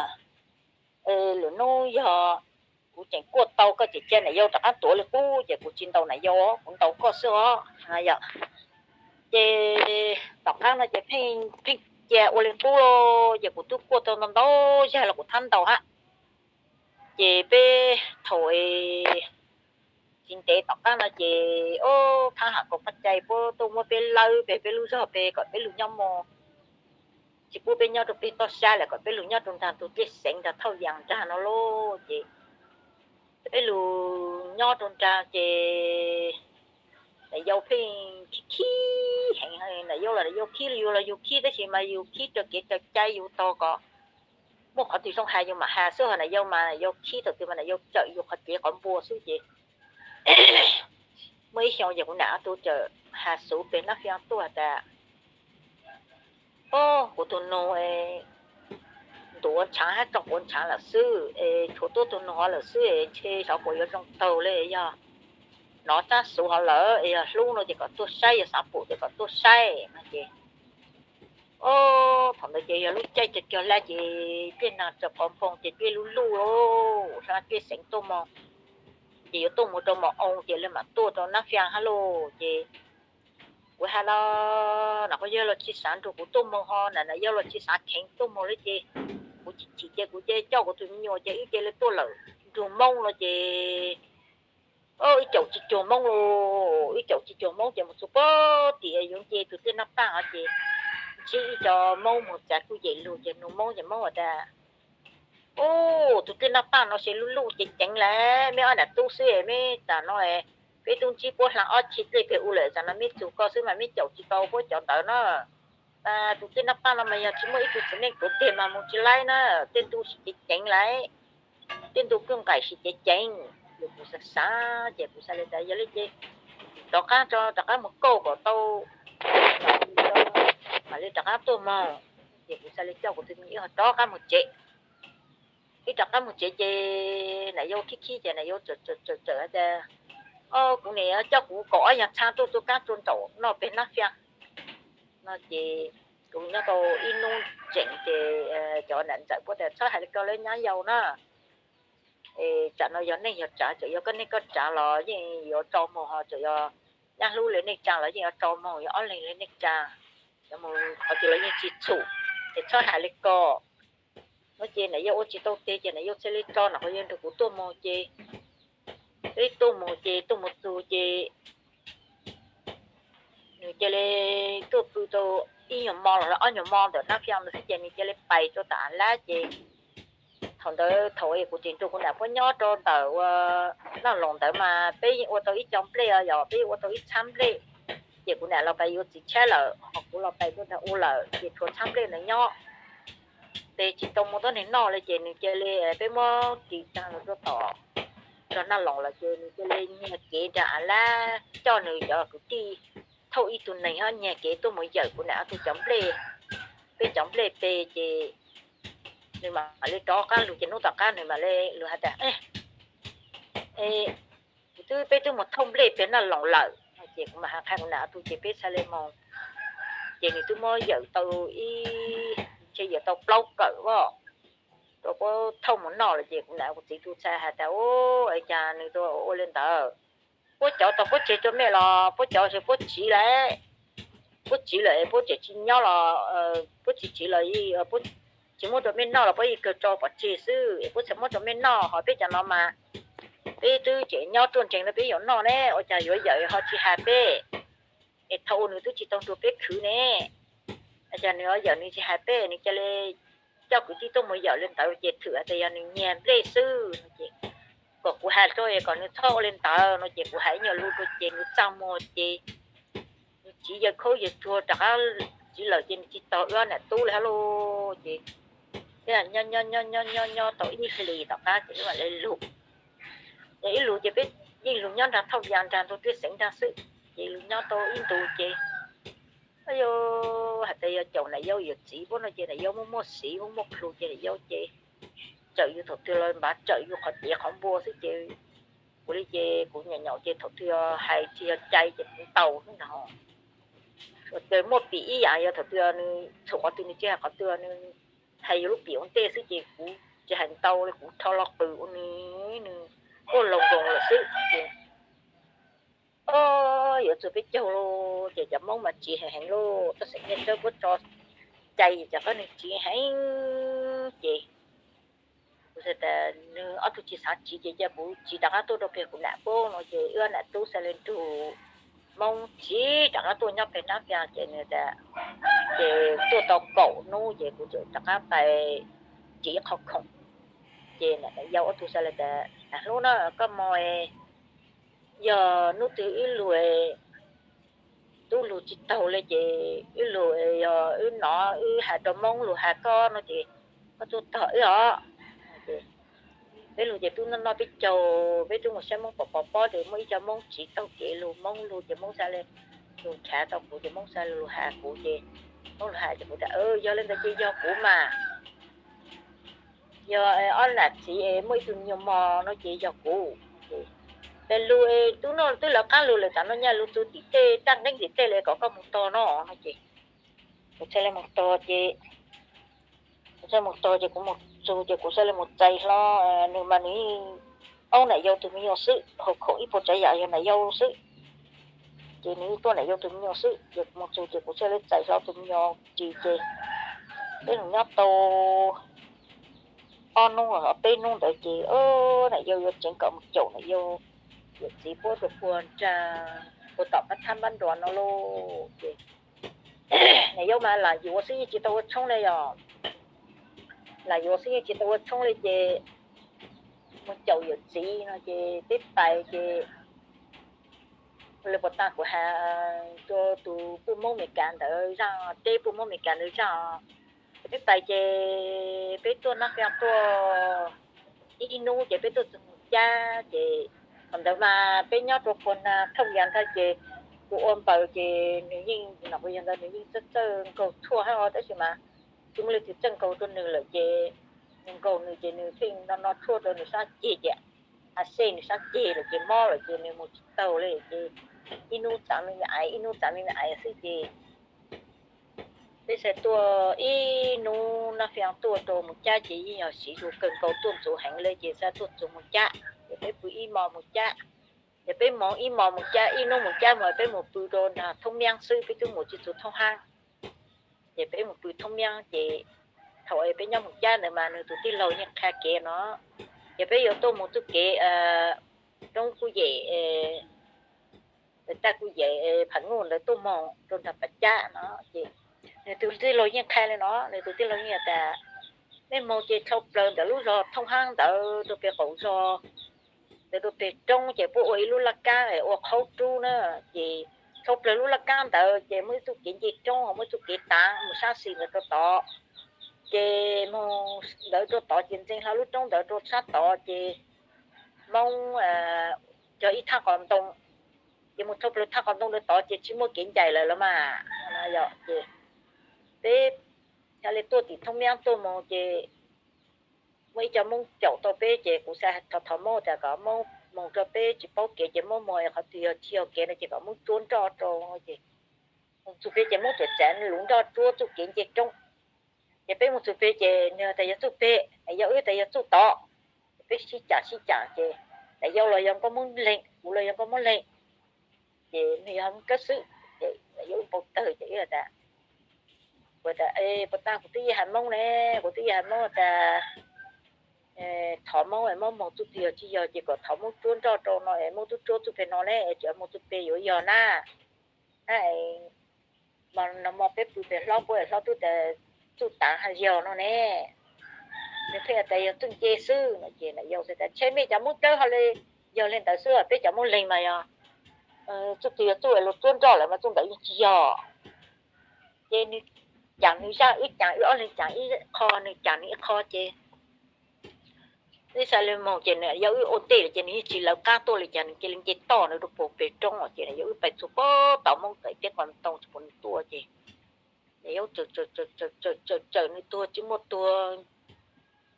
Lwm hnub yog kuv tseem kuaj tau koj tseem ca nam yau rov qab tuav li qub ces kuv tsis ntaus nam yau, kuv ntaus koj xwb os yom. Ces tom qab no ces pheej, pheej ca ua li qub los ces kuv twb kuaj tau ntau ntau zag los kuv thab ntaus hab. Ces peb thaum tsis ntev tom qab no ces, o, thab ham kaum paj cai puab tuaj muab peb lawb peg peb lub zog peg kom peb lug nyob mus, tsis pub peb nyob rau peg toj sab lawm, kom peb lug nyob rau nraag tug dlej seev nraag thauj yaas nraag no lauj. Ces peb lug nyob rau nraag ces nam yau pheej khib khib heev, nam yau los nam yau khib, yug los yug khib, tab sis mas yug khib raws kev raws cai, yug tog kom muaj qhov twg zoo has yug mam has xwb, ho nam yau mas nam yau khib thaum twg mas nam yau cawm yug qhov cev qhov npua xwb ces muaj ib xyoo ces kuv nam ob tug txawm has xuv peg nab fia tuaj has tas, o, kuv tug nug ntuav nrhav hab tso quav nrhav lawm xwb es tshuav tuab tug nug hov lawm xwb es ntshe xyov puas yuav zoo taug le, yog nov tsab xuv hov lawm es yog hlub no ces kom tuaj saib, yog xav pum ces kom tuaj saib no ces, o, thaum ntawd ces yog lub caij cog cog laj ces dlej nag tsaws qhov npoo ces dlej luj luj lauj, dlej seev tuaj moog. ces yuav tuaj mus rau mos oo ces lawv mam tuaj rau Nab Fias hab lauj. Ces kuv has los nam qhuav yawg los tsis xav nrug kuv tuaj moog ho nam nam yawg los tsis xav kheev tuaj moog li ces kuv chim chim ces kuv cia coj kuv tug me nyuam ces wb cia li tuaj lawm nrug Moob los ces ib caum tsis cuag Moob lauj, ib caum tsis cuag Moob ces mus txug puag tim yuav nce tug tij Nab Paj hov ces ntsib ib co Moob moog txav kuj yem lug ces nug Moob ces Moob has tas, Ub, tug tij Nab Paj no se luj luj ceev ceev lawm, meb ob nam tub xwb meb tam no peb tub ntsib puab hla ob chim dlej peg u lawm, tam no meb txug koj xwb mas meb caum tsis tau puab cov ntawd na. Tug tij Nab Paj no mas yog tsis muaj ib tug txiv neej tuav teg mas mus tsis laib na, tej ntu siv ceev ceev lawm, tej ntu kuj nqaim siv ceev ceev. Yog kuv xav xav ces kuv xav li tas yog li ces rov qab, rov qab mus kauj kom tau, mam li rov qab tuaj moog. Ces kuv xav li coj kuv tug me nyuam rov qab mus tsev. Ib rov qab mus tsev ces nam yau khib khib ces nam yau txawm txawm has tas, Kuv niam coj kuv kaum ob yaag txhaab tuaj txug kaab tsua nraum noj peg Nab Fias no ces kuv nyob tau ib nub tseem ces cov nam ntxawm puab tas txhob hais li ko lawm nyab yau na. Tsam no yog neej yog tsav, txawm yog koj neej koj tsav los yeej yuav tso moog ho, txawm yog nyab hlub li neej tsa los yeej yuav tso moog, yog ob leeg li neej tsa, mus qhov twg los yeej tsis txhum, es txhob hais li ko no ces nam yau ua tsis tau teg ces nam yau thiaj li tso nam qhuav yawg nrug kuv tuaj moog ces thiaj li tuaj moog ces tuaj moog txug ces nws cia li tuaj pw tau ib nyuag mo los ob nyuag mo ntawm Nab Fias ntawd xwb ces nws cia li pais rau tom Av Lab ces thaum ntawd thaum kuv tseem nrug kuv nam puab nyob rau ntawm ua Naj Loos ntawd mas peb yeej ua tau ib co nplej os, yog peb yeej ua tau ib txhab nplej. Ces kuv nam los pais yuav txiv tshiab lawm ho kuv los pais tuaj nrag ua lawm ces tshuav txhab nplej ntawd nyob. Ces tsis tau muaj tuab neeg noj li ces nws cia li, peb muab ris taag lug rau tom, rau Naj Loos lawm ces nws cia li nyiag kev nrag Av Lab coj nws cov kwv tij thauj ib tug neeg ho nyiag kev tuaj mus yawm kuv nam ob tug cov nplej. Peb cov nplej peg ces nws mam li rov qab lug ces hnub tom qab nws mam li lug has tas, Kuv twb, peb twb mus thauj nplej peg Naj Loos lawm no ces kuv mam has qha kuv nam ob tug ces peb txhaj li moog. Ces nws twb muab yawm tau ib, ntshe yawm tau plaub kawm os, rau puab thauj mus noj lawm ces kuv nam kuv txiv tub txhaj has tas, Ub, cas nws ua li ntawd? Puab cov tau puab tseg rua mej los puab cov es puab tsiv lawm, puab tsiv lawm puab tseem tsis nyob los, puab tsis tsiv los tsis muab rua mej noj los puab yeej kawg tso pov tseg xwb es puab txhaj muab rua mej noj, ho peb cov no mas peb twb tseem nyob ruaj nreeg no peb yuav noj ne, ua cas yuav yawm ho tsis has peb? Es thaum ub nws twb tsis tau nrug peb khwv ne, ua cas nws yuav yawm nws tsis has peb, nws cia li coj kwv tij tuaj mus yawm li ntawd ces thwm has tas yog nws nyiag nplej xwb no ces kom kuv has rua es kom nws txhob ua li ntawd no ces kuv has ib nyuag lug rua ces nws txaj muag ces nws tsiv yawg khaub yawg tsuag rov qab tsiv lawm ces nws tsis tog wb nam tub li hab lauj. Ces nyob nyob nyob nyob nyob tau ib hlis tom qab ces wb mam li lug. Ces ib lug ces peb yeej lug nyob nraag thauj ya nraag ntug teb xeev nraag xwb, ces lug nyob tau ib ntus ces yuav has tas yog caum nam yau yawm txiv puab no ces nam yau muaj muaj xiv muaj muaj plhu ces nam yau ces tsawm yus thaum twg los npav tsawm yus qhov cev qhov npua xwb ces kuv li ces kuv nyam nyaum ces thaum twg hais tsis yog cai ces kuv ntaus xwb ntag. Ces muaj pim ib yam yog thaum twg nws txhum qhov twg nws tsis hais qhov twg, nws hais yus lub pim ua ntej xwb ces kuv tsis hais ntau li, kuv rho los qws ua nws, nws quaj loos nkoos lawm xwb ces o, yuav txug peb caug lawm ces cov Moob mas tsiv heev heev lauj, tuaj xeem Nyiaj Tsawb puab tso cai ces cov qab nws tsiv heev ces kuv tas nws ob tug tsis xav tsiv ces cia kuv tsiv rov qab tuaj rau peg kuv nam puab no ces wb nam tub xav li nrug Moob tsiv rov qab tuaj nyob peg Nab Fias ces nws tas, ces tuaj tau kaum hnub ces kuv tseem rov qab pais tsiv qhov khoom. Ces nam yau ob tug xav li tas, Nam Hlub na, koj mog, yog hnub twg wb lug tub lug tsis taug li ces wb lug, yog wb nov wb has rau Moob lug has koj no ces koj tuaj tog wb os. Peb lug ces tub noj noj peb caug, peb tub mus saib Moob pov pov pob ces muaj ib co Moob tsiv taug kev lug, Moob lug ces Moob xav li lug nrhav tau kuv ces Moob xav li lug has kuv ces Moob lug has ces kuv tas, Yog li ntawd ces yog kuv mas. Yog ob nam txiv muaj ib tug me nyuam mog no ces yog kuv. Ces lug tub noj twb lawv qab lug lawm, tam no nyaj lug txug tim tej, taj nqeeb tim tej li kom koj mus tog no no ces kuv txhaj li mus tog ces, kuv txhaj mus tog ces kuv mus txug ces kuv xav li mus txais hlo, nws mas nws yeej aub niam yau tus me nyuam xwb, hauv khoom ib puas tsav yam yog niam yau xwb. Ces nws tuaj niam yau tus me nyuam xwb, ces kuv mus txog ces kuv thiaj li txais hlo tus me nyuam ris ces peb mus nyob tau ob hnub peb hnub ntawd ces niam yau yuav tseev kom mus caum niam yau yawm txiv puab rau puag nraag puag tom qab thab npab nruas no lauj. Ces niam yau mas lam yuav xwb yeej tsis tau ua tshoob li yog, lam yuav xwb yeej tsis tau ua tshoob li ces mus caum yawm txiv no ces peb pais ces li puas tas kuv has rau tus puj Hmoob Amelikas ntawd zaj, teb puj Hmoob Amelikas ntawd zaj, peb pais ces peb tuaj nab fia tuaj ib hnub ces peb tuaj txog Moos Cab ces thaum ntawd mas peb nyob rau puag na thooj yas ntag ces kuv ua npaws ces nws yeej no kuv yog ntawd nws yeej txawj txawj nkaug tshuaj hab os tab sis mas tsis muaj leej twg txawj nkaug rau nws lawm ces nws nkaug nws ces nws pheej no no tshuaj rau nws sab ceg ces a xej nws sab ceg lawm ces mob lawm ces nws mus tsis taug li ces ib hnub txav me me aiv ib hnub txav me me aiv xwb ces peb xav tuaj ib hnub nab fia tuaj rau Moos Cab ces yeej yog siv zug kawg nkaus tuaj ntxuav heev li ces xav tuaj ntxuav Moos Cab ces peb pw ib hmos Moos Cab. Ces peb moog ib hmos Moos Cab ib hnub Moos Cab mas peb mus pw rau nraag Thoob Miab xwb peb twb mus tsis txug Thoob Haab. Ces peb mus pw Thoob Miab ces thaum peb nyob Moos Cab ntawd mas nws tus tij laug yeej qha kev no ces peb yuav tuaj mus txuj kev roob Kuj Yem, tag Kuj Yem Pham Nuj ntawd tuaj moog rau nraag Pas Cab no ces nws tus tij laug yeej qha li no, nws tus tij laug yeej tas nej moog ces dlhau plaws ntawm lub zog Thoob Haab ntawd rau peg qaum zog ntawd rau peg roob ces puab ua ib lub laj kab ua qhaub rub na ces dlhau plaws lub laj kab ntawd ces muaj ib txuj kev nce roob muaj ib txuj kev taav mus sab xis ntawd rau tod ces moog ntawd rau tod ces ntxeev hlo lub roob ntawd rau sab tod ces Moob cog ib thaj qos ntoo ces mus dlhau plaws thaj qos ntoo rau tod ces tsis muaj kev ncaim lawm los mas. Ces peb thiaj li tuaj tim Thoob Miab tuaj moog ces muaj ib co Moob caum tau peb ces kuv xav thov thov Moob tas kom Moob moog rau peb tsis paub kev ces Moob moog qhov twg yog tsis yog kev no ces kom Moob tsuab nroj rau ces mus txug peg ces Moob txawm txav lub nroj tsuab txuj kev nce roob ces peb mus txug peg ces nws tas yog txuj peg, yog wb tas yog txuj tod. Peb sib caam sib caam ces niam yau los yog nkauj Moob leeg, kuv los yog nkauj Moob leeg ces nws yog Moob Kab xwb ces niam yau wb npau tawg ces wb tas, kuv tas puas tas kuv twb yeej has Moob ne, kuv twb yeej has Moob tas thov Moob, Moob moog txuj twg yog tsis yog ces kom thov Moob tsuab nroj rau no es Moob tub tsuab txuj peg no ne es tsis moog txuj peg yuav yog na. Mas no mo peb pw peg hlob puab hlob tub tas txuj taav hab yog no ne. Nws pheej tas yog txuj nce xwb no ces niam yau tas tsheb mej cov Moob dlawb ho li, yog li ntawd xwb peb cov Moob leeg mas yog txuj twg yog txuj luag tsuab nroj lawm mas txuj ntawd yeej tsis yog. Ces nws caam nws zaj wb caam wb ob leeg caam ib qho nws caam nws ib qho ces wb xav li moog ces niam yau wb ua ntej lawm ces nws yeej tsis lawv qab tuaj li cas nws cia li nce toj nws rau puag peg roob ces niam yau wb pais txug puag tom Moob txawm teb qos ntoo tsis pum nws tuaj ces niam yau tsawm tsawm tsawm nws tuag tsis muaj tuag.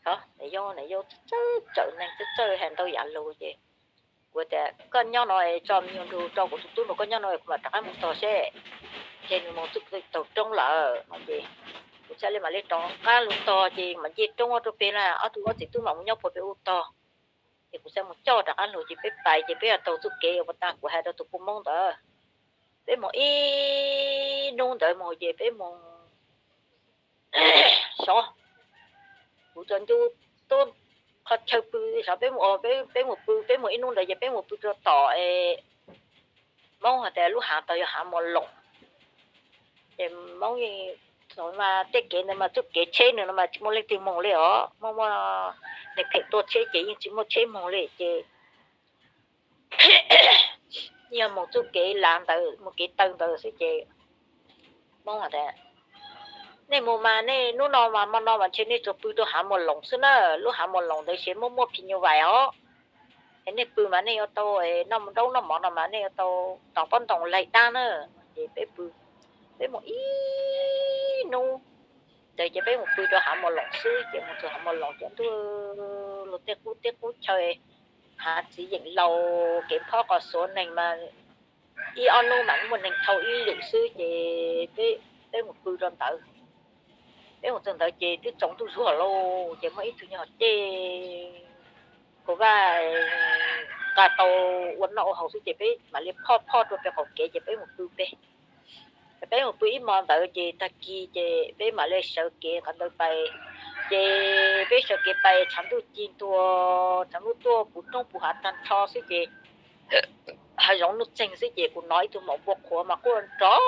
Niam yau niam yau txawj tsawm neeg txawj tsawj has ntau yam lug ces kuv tas koj nyob no tso me nyuam nrug rau kuv tus tub nrug koj nyob no kuv mam rov qab mus tog seb. Ces nws mus txuj taug roob lawm no ces kuv thiaj li mam li rov qab lug tog ces mam nce roob rau peg na ob tug ob txiv tub mam mus nyob puag peg ub tog. Ces kuv xav mus coj rov qab lug ces peb pais ces peb yog taug txuj kev uas puag ta kuv has rau tus puj Moob ntawd. Peb mus ib hnub ntawd mus ces peb mus xyov, kuv txawm ncu tuab qhov chaw pw xyov peb mus, peb mus pw peb mus ib hnub ntawd ces peb mus pw rau tom Moob has tas lub hav tod yog hav Mos Loos. Ces Moob, thaum mas tej kev ntawd mas txuj kev tsheb nws no mas tsis muaj leej twg moog li os, muaj muaj neeg phem tua tsheb ces yeej tsis muaj tsheb moog li ces yog mus txuj kev lav ntawd mus kev taw ntawd xwb ces Moob has tas nej mus mas nej hnub no mas mo no mas ntshe nej tsuas pw rau hav Mos Loos xwb na, lub hav Mos Loos ntawd ces muaj muaj phim nyuj vais os. Es nej pw mas nej yuav tau noj ntaub noj mov no mas nej yuav tau tos pob ntoo laig dab na. Ces peb pw, peb mus ib hnub ntawd ces peb mus pw rau hav Mos Loos xwb ces mus txog hav Mos Loos ces ntuj, luag tej qub teb qub chaw, hav txiv yeem laus kev phob qos xuav neeg mas ib ob hnub mas muaj neeg dhau ib lwm xwb ces peb mus pw rau ntawd. Peb mus txog ntawd ces twb tsaus ntuj zuag lauj ces muaj ib tug nyuag cej Kuv vaj nqa tau ua noj ua haus xwb ces peb mam li phoj phoj rau pem qaum kev ces peb mus pw peb. Peb mus pw ib hmo ntawd ces tag kis ces peb mam li sawv kev qhov ntawd pais. Ces peb sawv kev pais tshav ntuj ci ntua, tshav ntuj tuaj puv roob puv hav tag nrho xwb ces hav zoov nuj txeeg xwb ces kuv hnov ib tug maum npua qhuav mas quaj nrov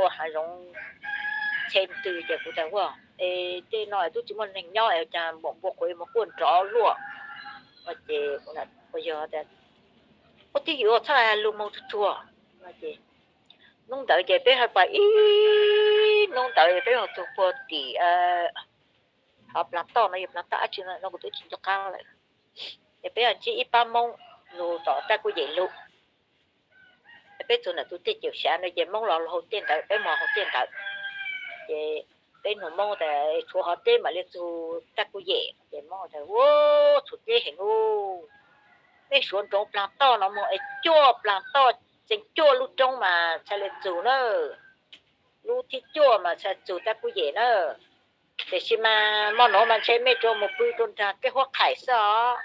ua hav zoov txhe ntws ces kuv tias ua, es tej no twb tsis muaj neeg nyob es cas maum npua qhuav mus quaj nrov luaj. Ces ua yog ua twb yuav txhob lus moog tsuag tsuag. Hnub ntawd ces peb haj pais ib hnub ntawd peb mus txug puag tim hov Plag Toj no, yog Plag Toj dab tsi no kuv twb tsis nco qab lawm. Ces peb ntsib ib pab Hmoob lug tom Taj Kuj Yem lug. Peb txug ntawm tus teg cawm sav no ces Hmoob los hauv tej ntawd, peb mus hauv tej ntawd. Ces peb nug Hmoob tas tshuav hov dleb mam li txug Taj Kuj Yem no ces Hmoob tas ua tshuav dleb heev ub. Mej suav nroov Plag Toj no mus es cuaj Plag Toj, tseem cuaj lub roob mas txhaj li txug na. Lub thib cuaj mas txhaj txug Taj Kuj Yem na. Tiam sis mas mo nuav mas ntshe mej rua mus pw rua nraag tej huab qhais xwb os.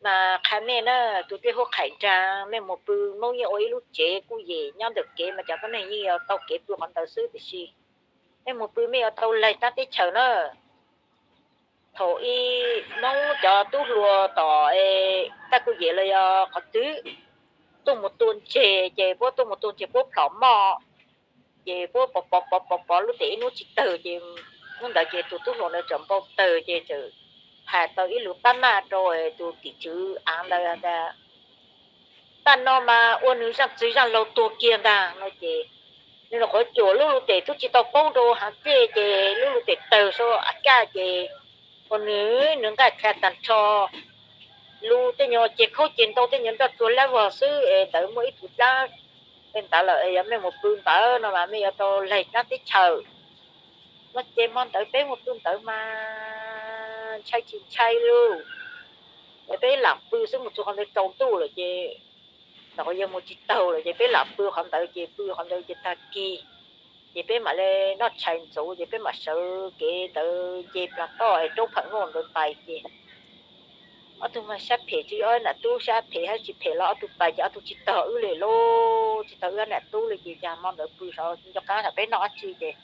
Mas qha mej na, tus tej huab qhais nraag mej mus pw, Hmoob yeej ua ib lub tsev Kuj Yem nyob ntawm kev mas cov tuab neeg yeej yuav tau kev pw qhov ntawd xwb, tiam sis mej mus pw mej yuav tau laig dlaab teb chaws na. Thaum ub Hmoob cov tub hluas tom Taj Kuj Yem los yog qhov twg tuaj mus tua ntseg ces puab tuaj mus tua ntseg puab plhom moj, ces puab pov pov pov pov pov lub teg ib hnub tsis tawg ces hnub ntawd ces tus tub hluas ntawd txawm npau tawg ces txawm has tau ib lus pab maj rau tus tim tswv av ntawd tas, paj no mas ua nws zaaj txwv zaaj laug tuag kiag ntag no ces nws nyuam qhuav cuam lub lub teg tub tsis tau poob rau haav dlej ces lub lub teg tawg sau av kaj ces ua nws, nws nqaj dlha tag nrho, lub tej nyuag ceg khaub ceg ntau tej nyuag nroj tsuag lab vog xwb es ntawd muaj ib tug dlaab ntawd lawm, yog mej mus pw ntawd no mas mej yuav tau laig dlaab teb chaws no ces hmo ntawd peb mus pw ntawd mas ntshai tsis ntshai lauj. Es peb lam pw xwb, mus txug qhov ntawd tsaus ntuj lawm ces, ntawm qhov yog mus tsis taug lawm ces peb lam pw qhov ntawd ces pw qhov ntawd ces tag kis ces peb mam li noj tshais ntxuv ces peb mam sawv kev ntawd nce Plag Toj es roob Pham Nuj ntawd pais ces ob tug mas sab phem tsis, ob nam tub sab phem hab tsis phem los ob tug pais ces ob tug tsis taug wb li lauj, tsis taug wb nam tub li ces cas hmo ntawd pw saud nco qab tas peb noj dab tsi ces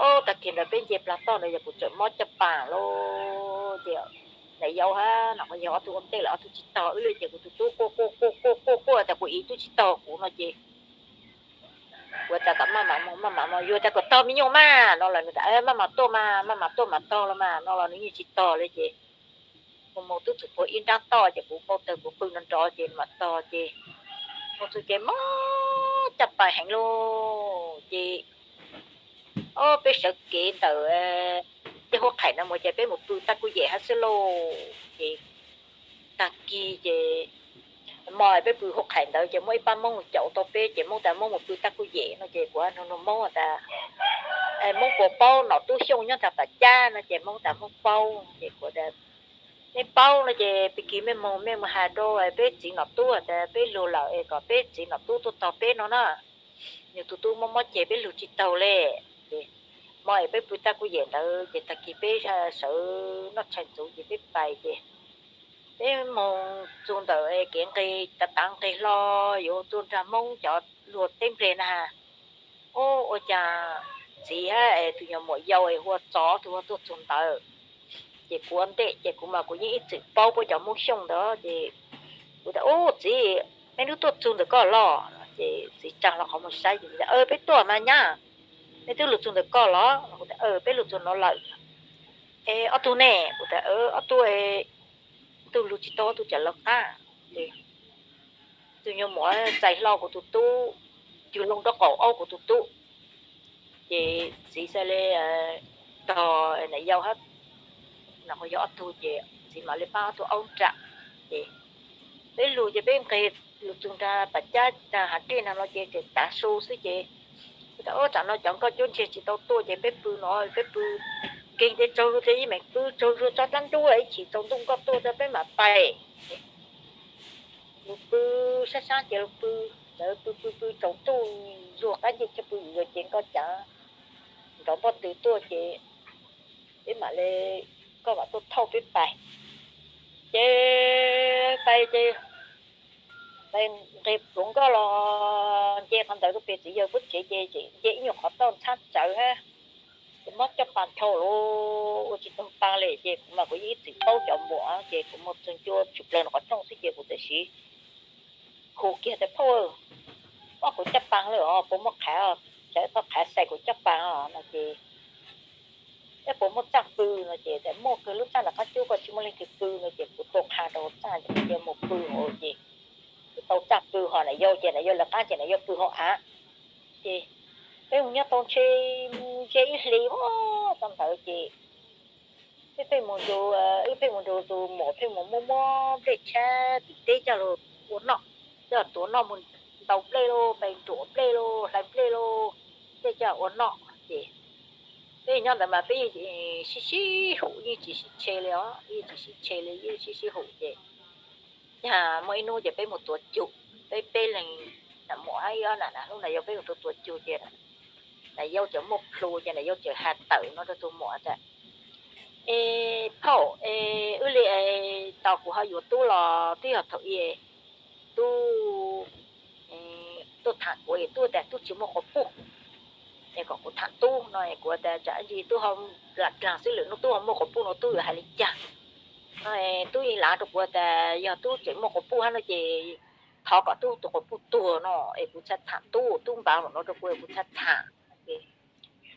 ob tag kis ntawd peb nce Plag Toj ntawd yog kuv txawm mob caj pas lauj ces nam yau hab nam qhov yog ob tug ua ntej lawm ob tug tsis taug wb li ces kuv tus tub quaj quaj quaj quaj quaj quaj tas kuv ib tub tsis taug kuv no ces kuv tas kom maj mam mus, maj mam mus, yog tas kom taug me nyuam mas no los nws tas maj mam tuaj mas, maj mam tuaj mam taug los mas no los nws yeej tsis taug li ces mus mus tub txawm puag ib nrab toj ces kuv npau taws kuv pw nrov nrov ces mam taug ces mus txug ces mob caj pas heev lauj ces ob peb sawv kev ntawm tej huab qhais no mus ces peb mus pw Taj Kuj Yem hab xwb lauj ces tag kis ces mo peb pw huab qhais ntawd ces muaj ib pab Hmoob caum tau peb ces Hmoob tas Hmoob mus pw Taj Kuj Yem no ces kuv nug nug Hmoob tas Hmoob puas paub Nom Tub Xyooj nyob nraag Pam Cab no ces Hmoob tas Hmoob paub ces kuv tas mej paub no ces tag kis mej mus mej mus has rau peb txiv Nom Tub tas peb lug lawm es kom peb txiv Nom Tub tuaj taug peb no na. Nws tus tub mob mob ceg peb lug tsis taug li. Ces mo es peb pw Taj Kuj Yem ntawd ces tag kis peb sawv noj tshais ntxuv ces peb pais ces peb mus txug ntawm kev nqis tav tav nqis hlo yuav tuaj nraag Hmoob cov luag teb nplej na. Ub, ua cas txiv hab tus nyuam muam yau es hu ua Txos ob tug hu tuaj txug ntawd. Ces kuv ua ntej ces kuv mas kuv yeej ib txwm paub puab cov Hmoob Xyooj ntawd ces kuv tas ub txiv, mej lub tuaj txug ntawm koj los? Ces txiv tsaa hlo qhov muag saib ces txiv tas peb tuaj mas nyab, mej twb lug txug ntawm koj los? Kuv tas peb lug txug no lawm. Es ob tug ne? Kuv tas ob tug, ob tug lug tsis tau, ob tug tseem lawv qab. Tus nyuam muam txais hlo kuv tus tub, cug loo nraub qaum aub kuv tus tub. Ces txiv xav li tog nam yau hab nam qhov yog ob tug ces txiv mam li pab ob tug aub nram. Ces peb lug ces peb nqis lug txug nraag Pam Cab nraag Hav Dlej nraag no ces tseem tav su xwb ces kuv tas ub, tsam no cov nkauj cuab ntseg tsis tau tuaj ces peb pw no, peb pw nkeeg ces tsaug zug ces ib meem pw tsaug zug tso dlaab ntub ib chim tsaus ntuj nkauj tuaj ces peb mam pais. Lug pw sab sab ces lug pw, lawv pw pw pw tsaus ntuj zuag qab ncej coj pw yuav ces nkauj cav nrov npoj tw tuaj ces peb mam li, koj mam tuaj thauj peb pais. Ces pais ces pais nqis pluav nkoj los nce qhov ntawd rau pem txiv yawg lub tsev ces nce ib nyuag qhov toj ntxhab tsawv hab. Ces mob caj pas dhau lawm, ua tsis taug pas li ces kuv mas kuv yeej ib txwm paub cov npuam ces kuv mus txog ncua tshwm plaws nram qhov rooj xwb ces kuv txawm siv hu kiag tias, Phauj, mob kuv caj pas lawm os, puas muaj qhav, txawm tau qhav xais kuv caj pas os? No ces, Peb puas muaj txaj pw? No ces, Muaj kawg, lub txaj nram qab cub ko tsis muaj leej twg pw. No ces kuv tua qha rau hauv txaj ces mus pw hauv ces kuv tau txaj pw ho niam yau ces niam yau lawv qab ces niam yau pw hauv av. Ces peb mus nyob tau ntshe mus ze ib hlis ua tau ntawd ces peb pheej mus nrug, wb pheej mus nrug tus muam pheej mus muab muab nplej tshab tim teb coj los ua noj, coj tuav noj, mus ntaus nplej lauj, pais nruam nplej lauj, hlais nplej lauj, tej coj ua noj ces peb nyob ntawd mas peb yeej sib sib hum, yeej tsis sib tshe li os, yeej tsis sib tshe li, yeej sib sib hum ces yog muaj ib hnub ces peb mus tuav cug, peb peb leeg, nam muam hab ib ob nam nam hlub niam yau, peb mus tuav tuav cug ces niam yau txawm muaj plhu ces niam yau txawm has tawm no rau tus muam tas, Es phauj, es wb li es tos kuv ho yuav tub los twb yog thaum i tub tuaj tham kuv es tub tas tub tsis muaj quas puj, es kom kuv tham tub no es kuv tas tsam ntsis tub ho dlaag dlaag xwb, lwm hnub tub ho muaj quas puj no tub yuav hais li cas? No tub yeej lav rau kuv tas yog tub tseem muaj quas puj hab no ces thov kom tub tus quas puj tuag no es kuv txhaj tham tub, tub npav mam no rau kuv es kuv txhaj tham.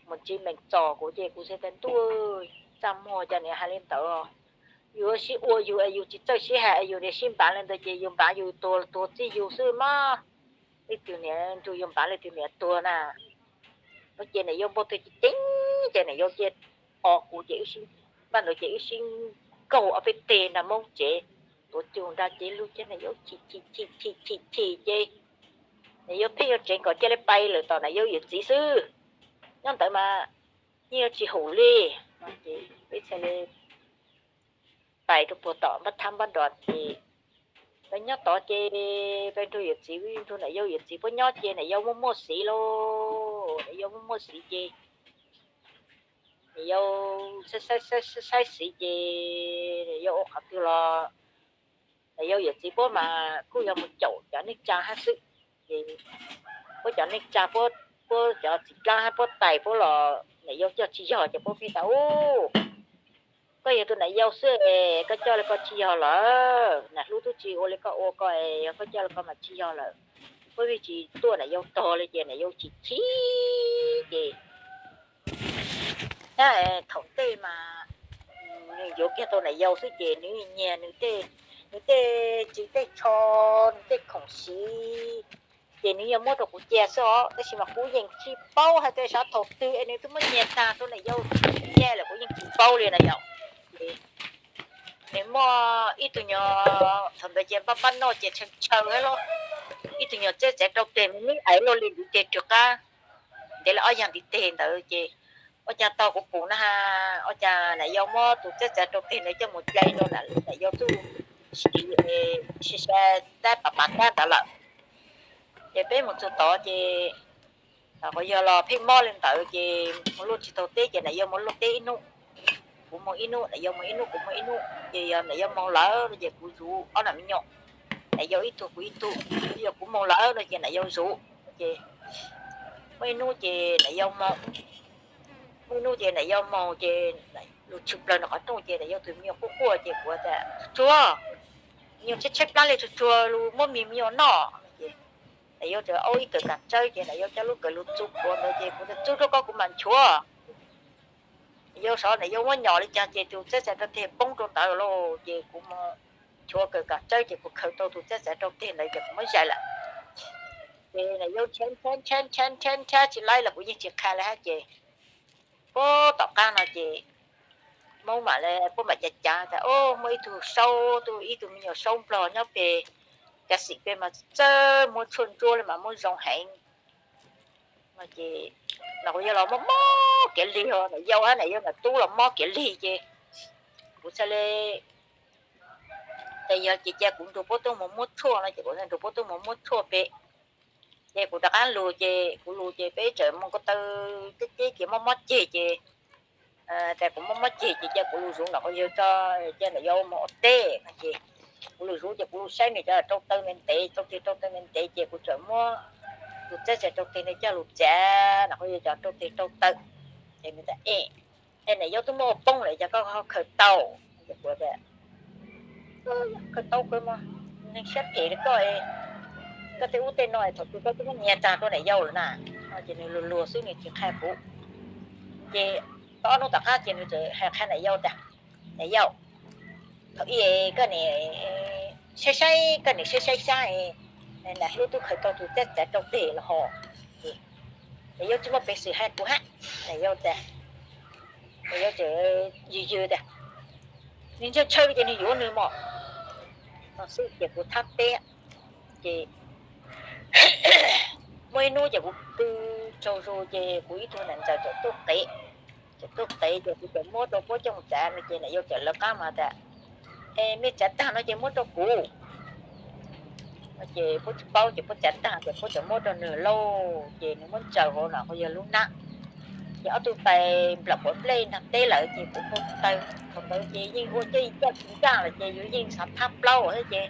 Mus ntsib meem txom kuv ces kuv txhaj tas ntuj, txaj muag cas niam hais li ntawd. Yus sib ua yus es yus tsis txawj sib hais es yus niam sib npav li ntawd ces yus npav yus tuag, tuag txij yus xwb mas. Leej twg niam nrug yus npav leej twg niam tuag na. No ces niam yau npau taws ceev ceev ces niam yau cia os kuv ces wb sib, npaj ntawd ces wb sib nkaug ob peb teg nrag Moob tsev, tuav cug nrag cev lug ces niam yau chim chim chim chim chim ces niam yau pheej yuav tseev kom cia li pais lawm tom niam yau yawm txiv xwb. Nyob ntawd mas yeej yuav tsis hum li. Peb txhaj li pais rau puag tom npab thab npab nrov ces peb nyob tod ces peb nrug yawm txiv, nrug niam yau yawm txiv puab nyob ces niam yau muaj muaj xiv lauj, niam yau muaj muaj xiv ces niam yau saib saib xiv ces niam yau ua qhov twg los niam yau yawm txiv puab mas kuj yog mus caum cov neej tsa hab xwb. Ces puab cov neej tsa, puab cov txiv dlaab hab puab tais puab los niam yau coj tsis yog ces puab pheej tas, Ub, koj yog tus niam yau xwb es koj coj li ko tsis yog lawm, niam hlub tub tsis ua li koj ua ko es yog koj coj li ko mas tsis yog lawm. Puab pheej tsis tuaj niam yau tog li ces niam yau chim chim ces Ab, thaum ntej mas nws yuav kiag tau niam yau xwb ces nws nyiag nws tej, nws tej ris tej tsho, nws tej khoom siv, ces nws yeej muab rau kuv cia xwb os. Tab sis mas kuv yeej tsis paub hais tias xyov thaum twg es nws twb muab nyiag tag rau niam yau cia lawm, kuv yeej tsis paub li na yom. Nws muaj ib tug nyuag, thaum ntawd ces npaj npaj noj ces tshaw tshaw hab lauj, ib tug nyuag txeb txav rau teg me me ais luaj li ntiv teg rwg qab, ntev li ob yag ntiv teg ntawd ces ua cas tau kuv pum na, ua cas niam yau muab tus txeb txav rau teg ntawd coj mus dlai rau niam yau txuj si, si sai tab pas pas tab ntawd lawm. Ces peb mus txug tod ces, qhov yog los pheej mob li ntawd ces mus luaj tsis taug teb ces niam yau mus luaj teb ib hnub, kuv mus ib hnub, niam yau mus ib hnub, kuv mus ib hnub. Ces yog niam yau moog lawm no ces kuv zuv ob nam me nyuam, niam yau ib tug kuv ib tug. Yog kuv moog lawm no ces niam yau zuv. Ces muaj ib hnub ces niam yau moog, muaj ib hnub ces niam yau moog ces lug tshwm plawg nram qhov rooj ces niam yau tus me nyuam quaj quaj ces kuv tas, Tsuag, me nyuam tshaib tshaib plab li, tsuag tsuag lug muab mis me nyuam noj. Ces niam yau txawm aub ib kawm kav tsawb ces niam yau coj lub kawm lug txug puav ntawd ces kuv tas, Txug rau koj kuv mam nchuav. Niam yau saib niam yau muab nyom li cas ces tus txeb txav rau teg poob rau ntawd lauj. Ces kuv mus nchuav kawm kav tsawb ces kuv khaws tau tus txeb txav rau teg ntawd ces kuv muab zais lawm. Ces niam yau nrhiav nrhiav nrhiav nrhiav tsis laib los kuv yeej tsis qha li hab ces puag tom qab no ces Hmoob mam li puab mam cav cav tas, Au, muaj ib tug saub, ib tug me nyuam saub nplog nyob peg Kav Xim peg mas txawj muab tshuaj ntsuab li mas muab zoo heev. Ces no kuv yog los mob mob kiag lig os, niam yau hab niam yau nam tub los mob kiag lig ces kuv txhaj li, ces yog ces cia kuv nrug puab tuaj mus muab tshuaj no ces kuv nrug puab tuaj mus muab tshuaj pem. Ces kuv rov qab lug ces kuv lug ces peb txawm mus ko taw teb teb ces mob mob ceg ces Ces kuv mob mob ceg ces cia kuv lug zuv nram qhov yawg tso, cia nram yau moog ua teb no ces kuv lug zuv ces kuv lug saib nws cov rau taw ntev ntev, rau tig rau taw ntev ntev ces kuv txawm muab tus txhiab txav rau tig nws coj lug txav nram qhov yawg cov rau tig rau taw. Ces nws tas, Es, nram yau twb muab ua poob lawm, yog koj ho khaws tau? Ces kuv tas, Khaws tau kawg mas, neeg siab phem li koj, koj tej ub tej no thaum twg koj twb muab nyiag tag rau nram yau lawm na. Ces nws luag luag xwb nws tsis qha kuv. Ces tau ob hnub tom qab ces nws txawm hais qha nram yau tas, Nram yau, thaum ub koj niam saib saib, koj niam saib saib xyab, nram hlub twb khaws tau tus txhiab txav rau tig los hos. Nram yau tsis muaj peev xwm hais kuv hab. Nram yau tas, nram yau txawm yws yws tas, Nws ntshaw ntshaw ces nws yuav nws mog. No xwb ces kuv thab teb. Ces muaj ib hnub ces kuv pw tsaug zug ces kuv ib tug nam ntxawm txawm tuaj qev. Txawm tuaj qev ces kuv txawm muab rau puab coj mus txav no ces nram yau txawm lawv qab mas tas, Es mej txav tag no ces muab rau kuv. Ces puab tsis paub ces puab txav tag ces puab txawm muab rau nws lauj, ces nws muab ntsaws hauv nram qhov yawg lub nab. Ces ob tug pais nplawm quav nplej nraag teb lawm ces kuv npau taws. Thaum ntawd ces yeej ua coj tsis ncaj lawm ces yus yeej xav thab plaub thiab ces,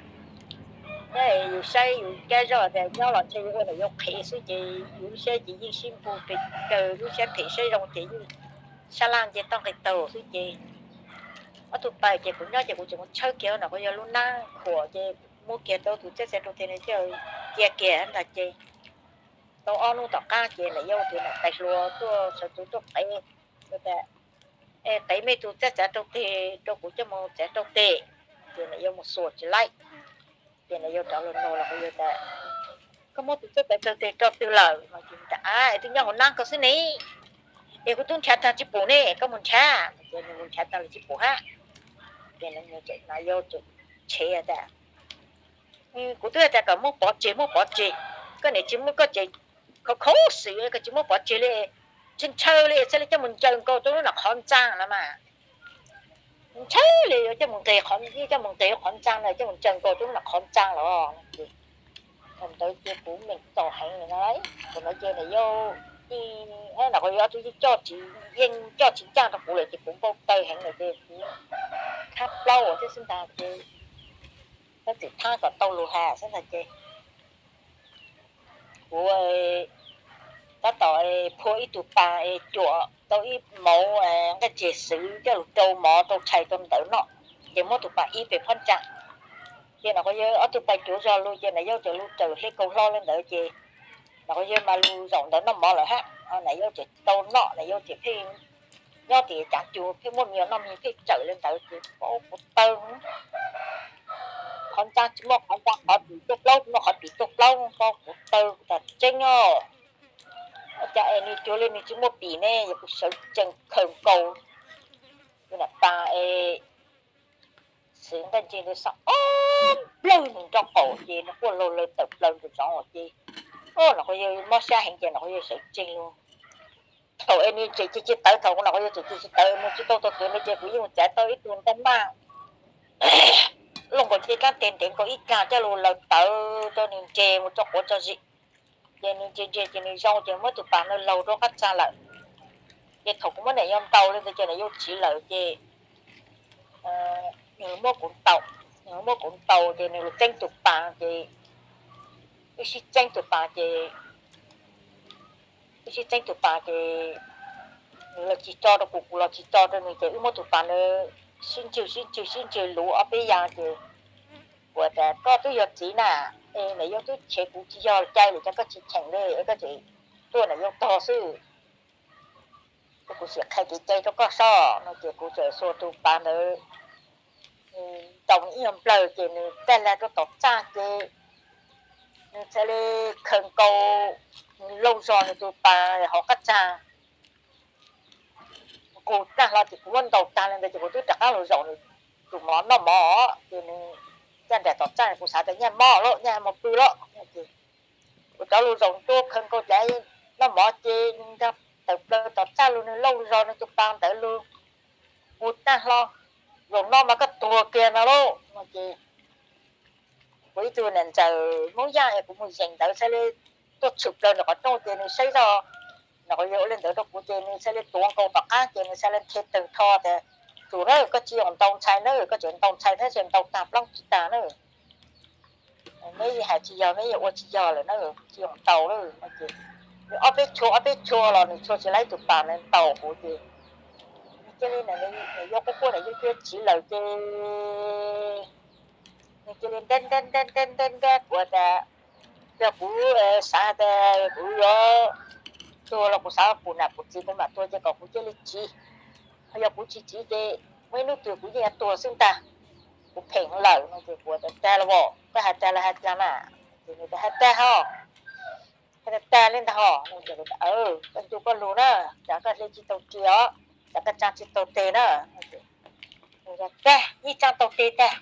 yus saib yus kab zoj tas nyob los ntshe yuav ua nram yau qhev xwb ces yus lub siab ces yeej sib npug pes tsawg, lub siab phem siab zoo ces yeej sab laj nce toj nqis taug xwb ces ob tug pais ces kuv nyob ces kuv tseem mus tshawb kiag nram qhov yawg lub nab khuam ces muab kiag tau tus txhiab txav rau tig nws coj cia kiag ntag ces tau ob hnub tom qab ces nram yau tus nam tais hluas tuaj sawv tsees tuaj qev, tas, Es qev mej tus txhiab txav rau tig rau kuv coj mus txav rau tig. Ces nram yau mus xuas tsis laib. Ces nram yau rov los nug los kuv yawg tas, Koj muab tus txhiab txav rau tig rau twg lawm? No ces tas, Ab, es twb nyob hauv nab ko xwb ne. Es kuv twb nrhav tag tsis pum ne, koj mus nrhav. Ces nws mus nrhav tag los tsis pum hab. Ces nram yau tseem tshev tas, Kuv twb hais tas kom muab pov tseg, muab pov tseg, koj niam tsis muab koj ces khov kho xwm koj tsis muab pov tseg li, ntshaw ntshaw li txhaj li coj mus ncaws nkaus rau lub nram qhov ntxaa los mas. Ntshaw li yuav coj mus nqis, coj mus nqis qhov ntxaa no, coj mus ncaws nkaus rau lub nram qhov ntxaa los. Thaum ntawd ces kuv meem txaus heev li no, thaum ntawd ces nram yau, nram qhov yawg ob tug yeej coj tsis, yeej coj tsis ncaj rau kuv lawm ces kuv npau taws heev lawm ces kuv thab plaub thiab xwb ntag ces, thab txim thab kom tau lus has xwb ntag ces kuv tab tom phua ib tug pas es cuam tau ib mauv nqaij tseg xwb coj lug rau mov rau tshais rau ntawd noj, ces muab tus pas ib pes phab ntsa. Ces nram qhov yawg ob tug pais cuav zog lug ces nram yau txawm lug raws hle kaus hlo li ntawd ces nram qhov yawg mas lug zaum ntawd noj mov lawm hab, nram yau tseem tsis tau noj, nram yau tseem pheej nyob tim cav cug pheej muaj me nyuam noj me pheej tsawm li ntawd ces paub kuv tawg. Qhov ntxaa tsis muaj qhov ntxaa, qhov tim tuaj plaub tsis muaj qhov tim tuaj plaub, paub kuv tawg tas tseeb os. Ua cas es nws cuag li nws tsis muaj pim ne, yog kuv sawv tsees khaws nkaus tus nam pas es xwv nqaij ntseg ntawd xwb ob nplawg nws nraub qaum ces nws quaj laug lawg tawm plaws ntawm zoov ces, nram qhov yawg mob sab heev ces nram qhov yawg sawv tsees lug. Thaum es nws tseem cia tsis tawv, thaum nram qhov yawg tseem cia tsis tawv mus tsis tau tog kev no ces kuv yeej mus txav tau ib tug ntaj maj looj nkaus tej dlaab teg ntev nkaus ib kag coj lug laws tawv rau nws nres mus tso quav tso zis. Ces nws nres nres ces nws zoo ces muab tus pas ntawd laug rau qab txag lawm. Ces thaum kuv muab nram yau ntaus li ntawd ces nram yau tsiv lawm ces nws muab kuv ntaus, nws muab kuv ntaus ces nws los txeeb tus pas ces, wb sib txeeb tus pas ces, wb sib txeeb tus pas ces nws los tsis tso rau kuv, kuv los tsis tso rau nws ces wb muab tus pas ntawd sib ntswg sib ntswg sib ntswg luv ob peb yav ces kuv tas koj twb yog txiv na, es nram yau twb tshev kuv tsis yog cai lawm ces koj tsis cheem li, koj tseem tuaj nram yau tog xwb. Ces kuv sim qhia kev cai rau koj sob no ces kuv txawm xuas tus pas ntawd ntaus ib nyuag nplawg ces nws txaj lag rau tom txaj ces nws txhad li khaws nkaus, nws lauj zog nws tus pas hauv qab txag nqus tag hlo ces kuv muab ntaus tag li ntawd ces kuv twb rov qab lug zaum tus mov noj mov ces nws txaj nraim tom txaj kuv xav tas nyaj mob lawm nyaj mob pw lawm ces kuv rov lug zaum tuaj khaws nkaus cov noj mov ces nws nkag tawm plaws tom txaj lug, nws lauj zog nws tus pas ntawd lug nqus tag hlo, zaum no mas koj tuag kiag no lauj no ces kuv ib tug nam ntxawm Hmoob Yaj es kuv mus zeem ntawd txhad li tuaj tshwm plaws ntawm qhov rooj ces nws saib zoj Nws qhov yog ua li ntawd rau kuv ces nws thiaj li tuav nkaus tom qab ces nws thiaj li nthe tawg rho tias, Tsum na, koj tsis yog ntaus ntxhais na, koj tseem ntaus ntxhais thiab tseem ntaus tag plaub tsis tag na. Neb hais tsis yog, neb yog ua tsis yog lawm na, tsis yog ntaus lawm no ces nws ob peb tshua ob peb tshua los nws tshua tsis laib tus pas nws ntaus kuv ces nws cia li, nws yog quaj quaj nws yuav cia li tsiv lawm ces nws cia li ntab ntab ntab ntab ntab ntab kuv tas, yog kuv xav hais tias kuv yuav tuag los kuv xav pum nam pum txiv kuv mam tuag ces kom kuv cia li tsiv. Yog kuv tsis tsiv ces muaj ib hnub twg kuv yeej yuav tuag xwb ntag. Kuv phem lawm no ces kuv tias, Tag los as, koj hais tag los hais tiag na? Ces nws tias, Hais tag hos, hais tag li ntag hos. Koj ncu koj lug na, tsam koj hle tsis tau ris os, tsam koj tsa tsis tau tes na. Tag, yeej tsa tau tes tag.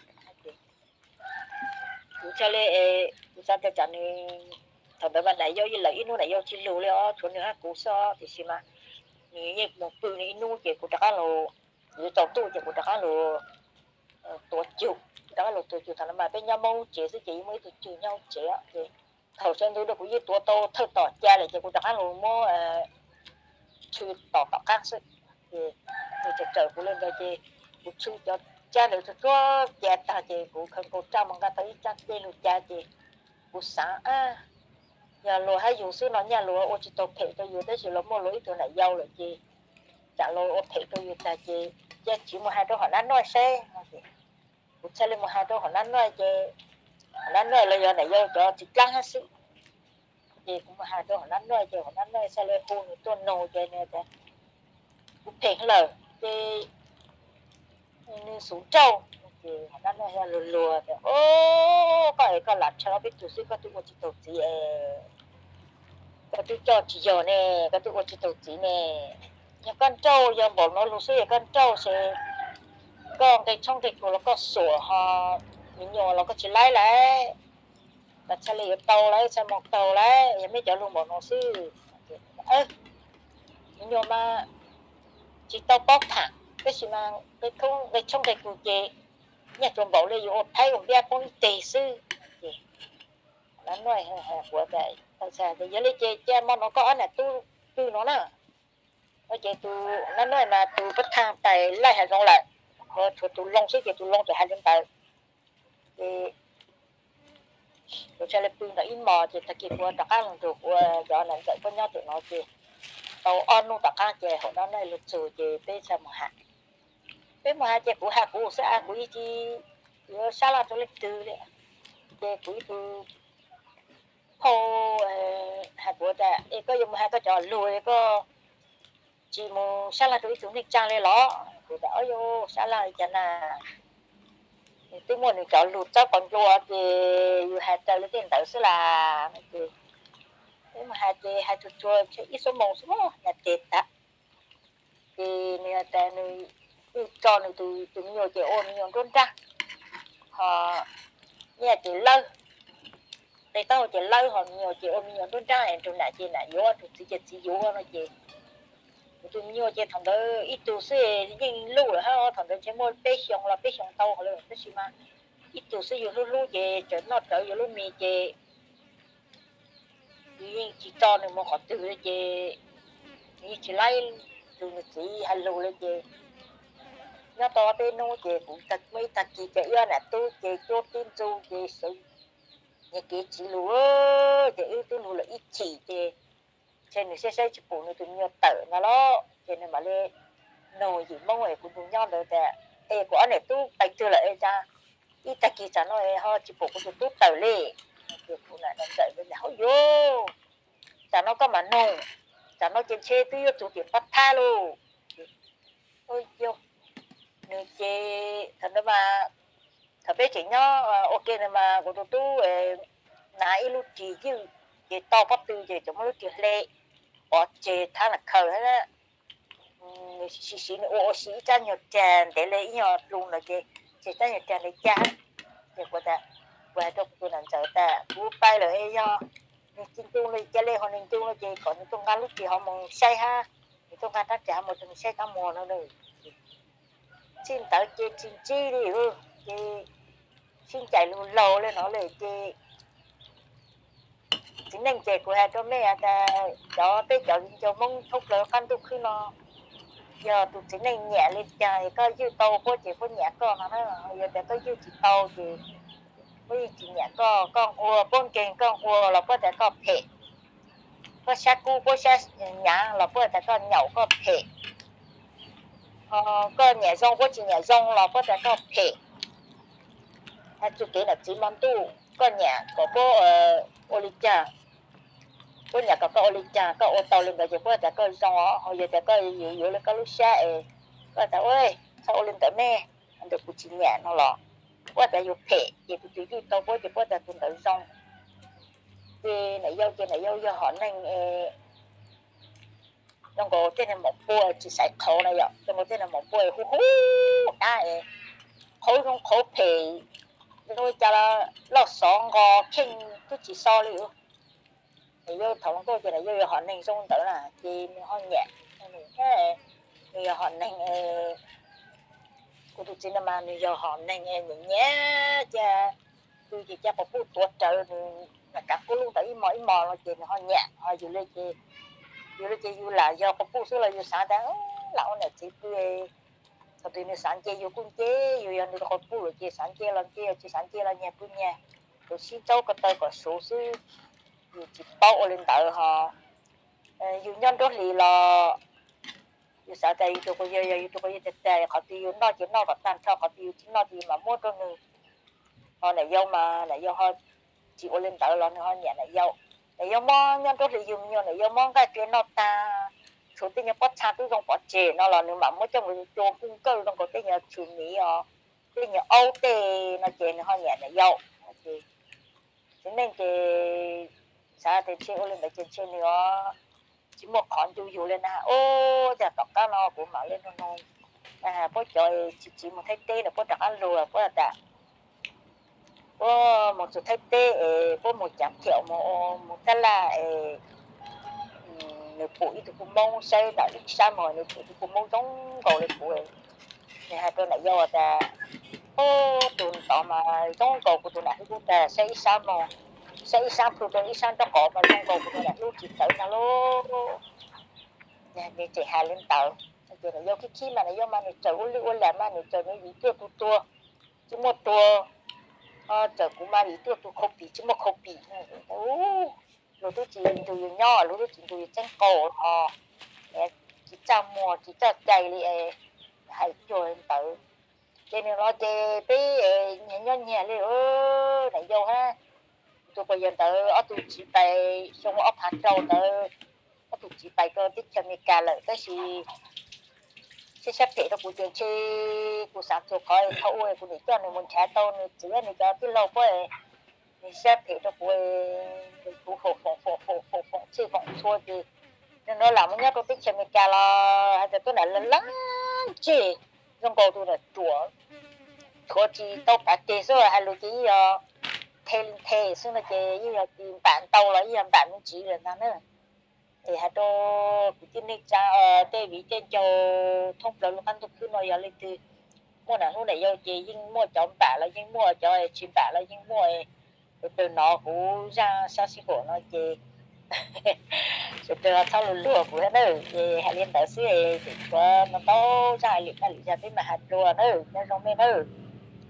Kuv thiaj li, kuv xav tias tsam nws, thaum ntawd mas nam yau yeej lawm ib hnub nam yau tsis lug li os, tshuav nws hab kuv xwb, tiam sis mas nws yeej mus pw nws ib hnub ces kuv rov qab los, kuv yuav tsaus ntuj ces kuv rov qab los tuav cug, rov qab los tuav cug. Thaum no mas peb nyob Hmoob lub tsev xwb ces yeej muaj ib tug cug nyob hauv tsev ces thaum sawv ntxov rau kuv yeej tuav tau thawj tom ca lawm ces kuv rov qab los muab tshw tom tom qab xwb. Ces nws txawm tsawm kuv li ntawd ces kuv tshw cov cab ntawd tsuag tsuag ca tag ces kuv khaws nkaus raj mus nqa tau ib rab dej lug ca ces kuv xav, yog luag hab yug xwb no nyaj luag ua tsis tau phem rau yus tab sis los muaj luag ib tug nam yau lawm ces tsam luag ua phem rau yus tag ces cia tsiv mus hais rau hom nab noj saib. Kuv thiaj li mus hais rau hom nab noj ces hom nab noj los yog nam yau cov txiv dlaab hab xwb. Ces kuv mus hais rau hom nab noj ces hom nab noj thiaj li hu nws tuaj nug ces nws tias kuv phem lawm ces nws xub nrauj. Ces hom nab noj thiaj luag luag tias, Os, koj es koj lam tshaw ob peb tug xwb koj twb ua tsis taus txiv, koj twb coj tsis yog ne, koj twb ua tsis taus txiv ne. Yog koj nrauj, yog npaum no lug xwb yog koj nrauj ces koj nqe tshoob nqe kug los koj xuam ho, me nyuam los koj tsis laib lawm. Mas txhaj li yuav tau lawm, txhaj mus taug lawm, yog meb cov lug npaum no xwb. Me nyuam mas tsis tau paub tham tab sis mas nqe tshoob nqe kug ces nyaj tsuas npaum li yus ua phaib ua npiab poob ib teg xwb. Ces hom nab noj, yog li ces cia mo no koj ob nam tub pw no na. Ces tus nab noj mas tus pab thaaj tais laij hav zoov lawm, tshuav tus loo xwb ces tus loo txawm hais li ntawd. Ces kuv thiaj li pw ntawd ib hmos ces tag kis kuv rov qab los nrug kuv cov nam ntxawm tuaj nyob tim no ces tau ob hnub tom qab ces hom nab noj lug txug ces peb txhaj mus has. Peb mus has ces kuv has kuv xwb, kuv yeej tsis yuav sab laj rau leej twg li. Ces kuv ib tug phauj has kuv tas, Es koj yuav mus has koj cov lug, koj tsis mus sab laj rau ib tug neej tsaa li los? Kuv tas, Ob, yuav sab laj li cas na? Nws twb muaj nws cov lug txawb qhov ncua ces yus has raws li tej ntawd xwb las. Ces peb mus has ces has tsuag tsuag ib xuab moos xwb na ces tag. Ces nws tas nws tso nws tus me nyuam ces ua me nyuam nruab nrab, ho nyaj ces lawb, qe taub hau ces lawb ho me nyuam ces ua me nyuam nruab nrab, nrug nam ces nam yuav, nrug txiv ces txiv yuav no ces kuv tus me nyuam ces thaum ntawd ib tug xwb yeej luj lawm hab, thaum ntawd ntshe muaj peb xyoos los peb xyoos ntau hov lawm tab sis mas ib tug xwb yus hlub hlub ces tseem noj rawv yus lub mis ces yus yeej tsis tso nws mus qhov twg li ces nws yeej tsis laib tus nws txiv hais lus li ces nyob tau peb hnub ces kuv muaj ib tag kis ces ib ob nam tub ces cuab tib ntxu ces sawv nyiag kev tsiv lug, ces wb twb lug lawm ib chim ces ntshe nws saib saib tsis pum nws tus me nyuam tawm ntag los ces nws mam li nug yim Hmoob es kuv nrug nyob ntawd tas, Es kuv ob nam tub pais twg lawm es cas ib tag kis tsam no ho tsis pum kuv tus tub tawm li? Ces kuv nam ntxawm ntawd tias, Hauj yus, tsam no koj mam nug, tsam no ces ntshe twb yuav txug tim pab thab lauj. Nws ces thaum ntawd mas, thaum peb tseem nyob ua ke ntawd mas kuv tus tub hnav ib lub ris ywj ces tau pob tw ces tseem muaj lub ris hle pov tseg thab nas khaws hab. Nws siv siv nws ua ua si ib tsab nyuag rag ntev li ib nyuag dlus ntawd ces tseg tsab nyuag rag ntawd ca. Ces kuv tas, kuv hais rau kuv tus nam ntxawm tas kuv pais lawm es yog nws tsis ncu li ca li ho nws ncu no ces kom nws tuaj nqa lub ris ho mus saib hab, nws tuaj nqa rab ris ho mus rau nws saib rab muag no. Txij ntawd ces tsis ntsib li, ces sib ncaim lug laug li no lawm ces txiv neej ces kuv hais rau mej tas cov peb cov viv ncaus Hmoob thoob plaws qab ntuj khwb no, yog tus txiv neej nyiam li cas koj ywj tau puab ces puab nyiam koj no na. Yog tas koj ywj tsis tau ces puab yeej tsis nyiam koj. Koj nquag puab nkeeg, koj nquag los puab tas koj phem, koj sab kub puab sab nyav los puab tas koj nyaum koj phem, koj nyiam zoo puab tsis nyiam zoo los puab tas koj phem. Txuj kev nam txiv hmo ntuj koj nyiam kom puab ua li cas, puab nyiam kom koj ua li cas, koj ua tau li ntawd ces puab tas koj zoo os. Ho yog tas koj yuav yuav li koj lub sab es koj tas ua txhob ua li ntawd ne, ntawm kuv tsis nyiam no los puab tas yus phem ces tus twg ywj tau puab ces puab tas tus ntawd zoo. Ces nam yau ces nam yau yog hom neeg zoo nkaus tej niag maum pua tsis xaiv qhauv na yom, zoo nkaus tej niag maum pua hu hu dab es qhauv zoo qhauv phem, zoo li cas los loj xov nqos kheej twb tsis so li. Nam yau thaum hluas nkauj ces nam yau yog hom neeg zoo ntawd na ces nws ho nyiam, nws yog hom neeg, kuv tus txiv no mas nws yog hom neeg nyiam nyiam cia, tus ces cia quas puj tuav rawv nws, lam kav kub lub ntawd ib mos ib mos no ces nws ho nyiam. Ho yus li ces, yus li ces yus lam yog quas puj xwb los yus xav tas lam ua niam txiv pw, thaum twg nws xav nce yus kuj nce, yus yog nws quas puj lawm ces xav nce los nce, tsis xav nce los nyiag kuj nyiag, tus sib ntsaub ko taw kom suv xwb, yus tsis paub ua li ntawd ho. Yus nyob nruab hlis los yus xav tas yus tus quas yawg, yog yus tus quas yawg tag tag, qhov twg yus noj ces noj kom tag nrho, qhov twg yus tsis noj ces yus mam muab rau nws. Ho nam yau mas nam yau ho tsis ua li ntawd los nws ho nyiam nam yau. Nam yau mob nyob nruab hlis yug me nyuam, nam yau mob nqaij dle noj tag, tshuav tej nyuag pob txha tub zoo pov tseg no los nws mam muab coj mus cua puj nkawj zoo nkaus tej nyuag tshwm miv os, tej nyuag aub tej no ces nws ho nyiam nam yau. Txiv neej ces xav tias ntshe ua li ntawd ces ntshe nws tsis muaj qhov ncu yus li na. Ub, cas tom qab no kuv mam li nug nug puab cov tsis tsiv mus Thaib teb na, puab rov qab lug puab tas puab mus txug Thaib teb es puab mus cav thiam mus, mus tab laj es nws pum ib tug kuj Moob saib ntawm ib sab muag, nws pum ib tug kuj Moob zoo nkaus li kuv. Nws hais rau nam yau tas, ub, tus tod mas zoo nkaus kuv tus nam hlub tag, saib ib sab muag, saib ib sab plhu rau ib sab nraub qaum mas zoo nkaus kuv tus nam hlub tsis txawv no lauj. Nws tseem hais li ntawd ces nam yau khib khib mas nam yau mas nws txawm ua lwj ua liam mas nws txawm nws vim tuaj tus tuag, tsis muaj tuag, txawm kuv mas vim tuaj tus khau pim tsis muaj khau pim. Luag twb tsis nrug yus nyob, luag twb tsis nrug yus txeeb qau os, tsis txaj muag tsis txaj cai li, hais cuag li ntawd. Ces nws los ces peb nyiag nyob nyiag li, nam yau hab tus quas yawg ntawd ob tug tsiv pais xyoo ob phav rau ntawd, ob tug tsiv pais rau teb chaws Amelikas lawm tab sis siab siab phem rau kuv ces ntshe kuv xav txug qhov thaum ub kuv niam coj nws mus nrhav tau nws txiv nws cov tij laug puab, nws siab phem rau kuv, kuv foom foom foom foom foom foom txhij foom txhua ces nws lam mus nyob rau teb chaws Amelikas los hais tias tuab nam laj laj ntseg zoo nkaus tus nam ruam, thuav tsis tau pav teg xwb hais lus ces yeej yog the li nthe xwb no ces yeej yog tsis npam ntau los yeej yog npam me ntsis lawm ntag na. Es hais rau kwv tij neej tsa, tej viv tej ncaus thoob plaws lub qab ntuj khwb no yog leej twg muaj nam hnub nam yau ces yeej muaj cov npam los yeej muaj, cov tsis npam los yeej muaj. Sawv daws hnov kuv zaj sab sij huam no ces sawv daws txhob luag luag kuv thiab na, ces hais li ntawd xwb es tshuav ntau ntau zaj hais lwm zaj lwm zaj peb mam hais dua na, nyob zoo mej na.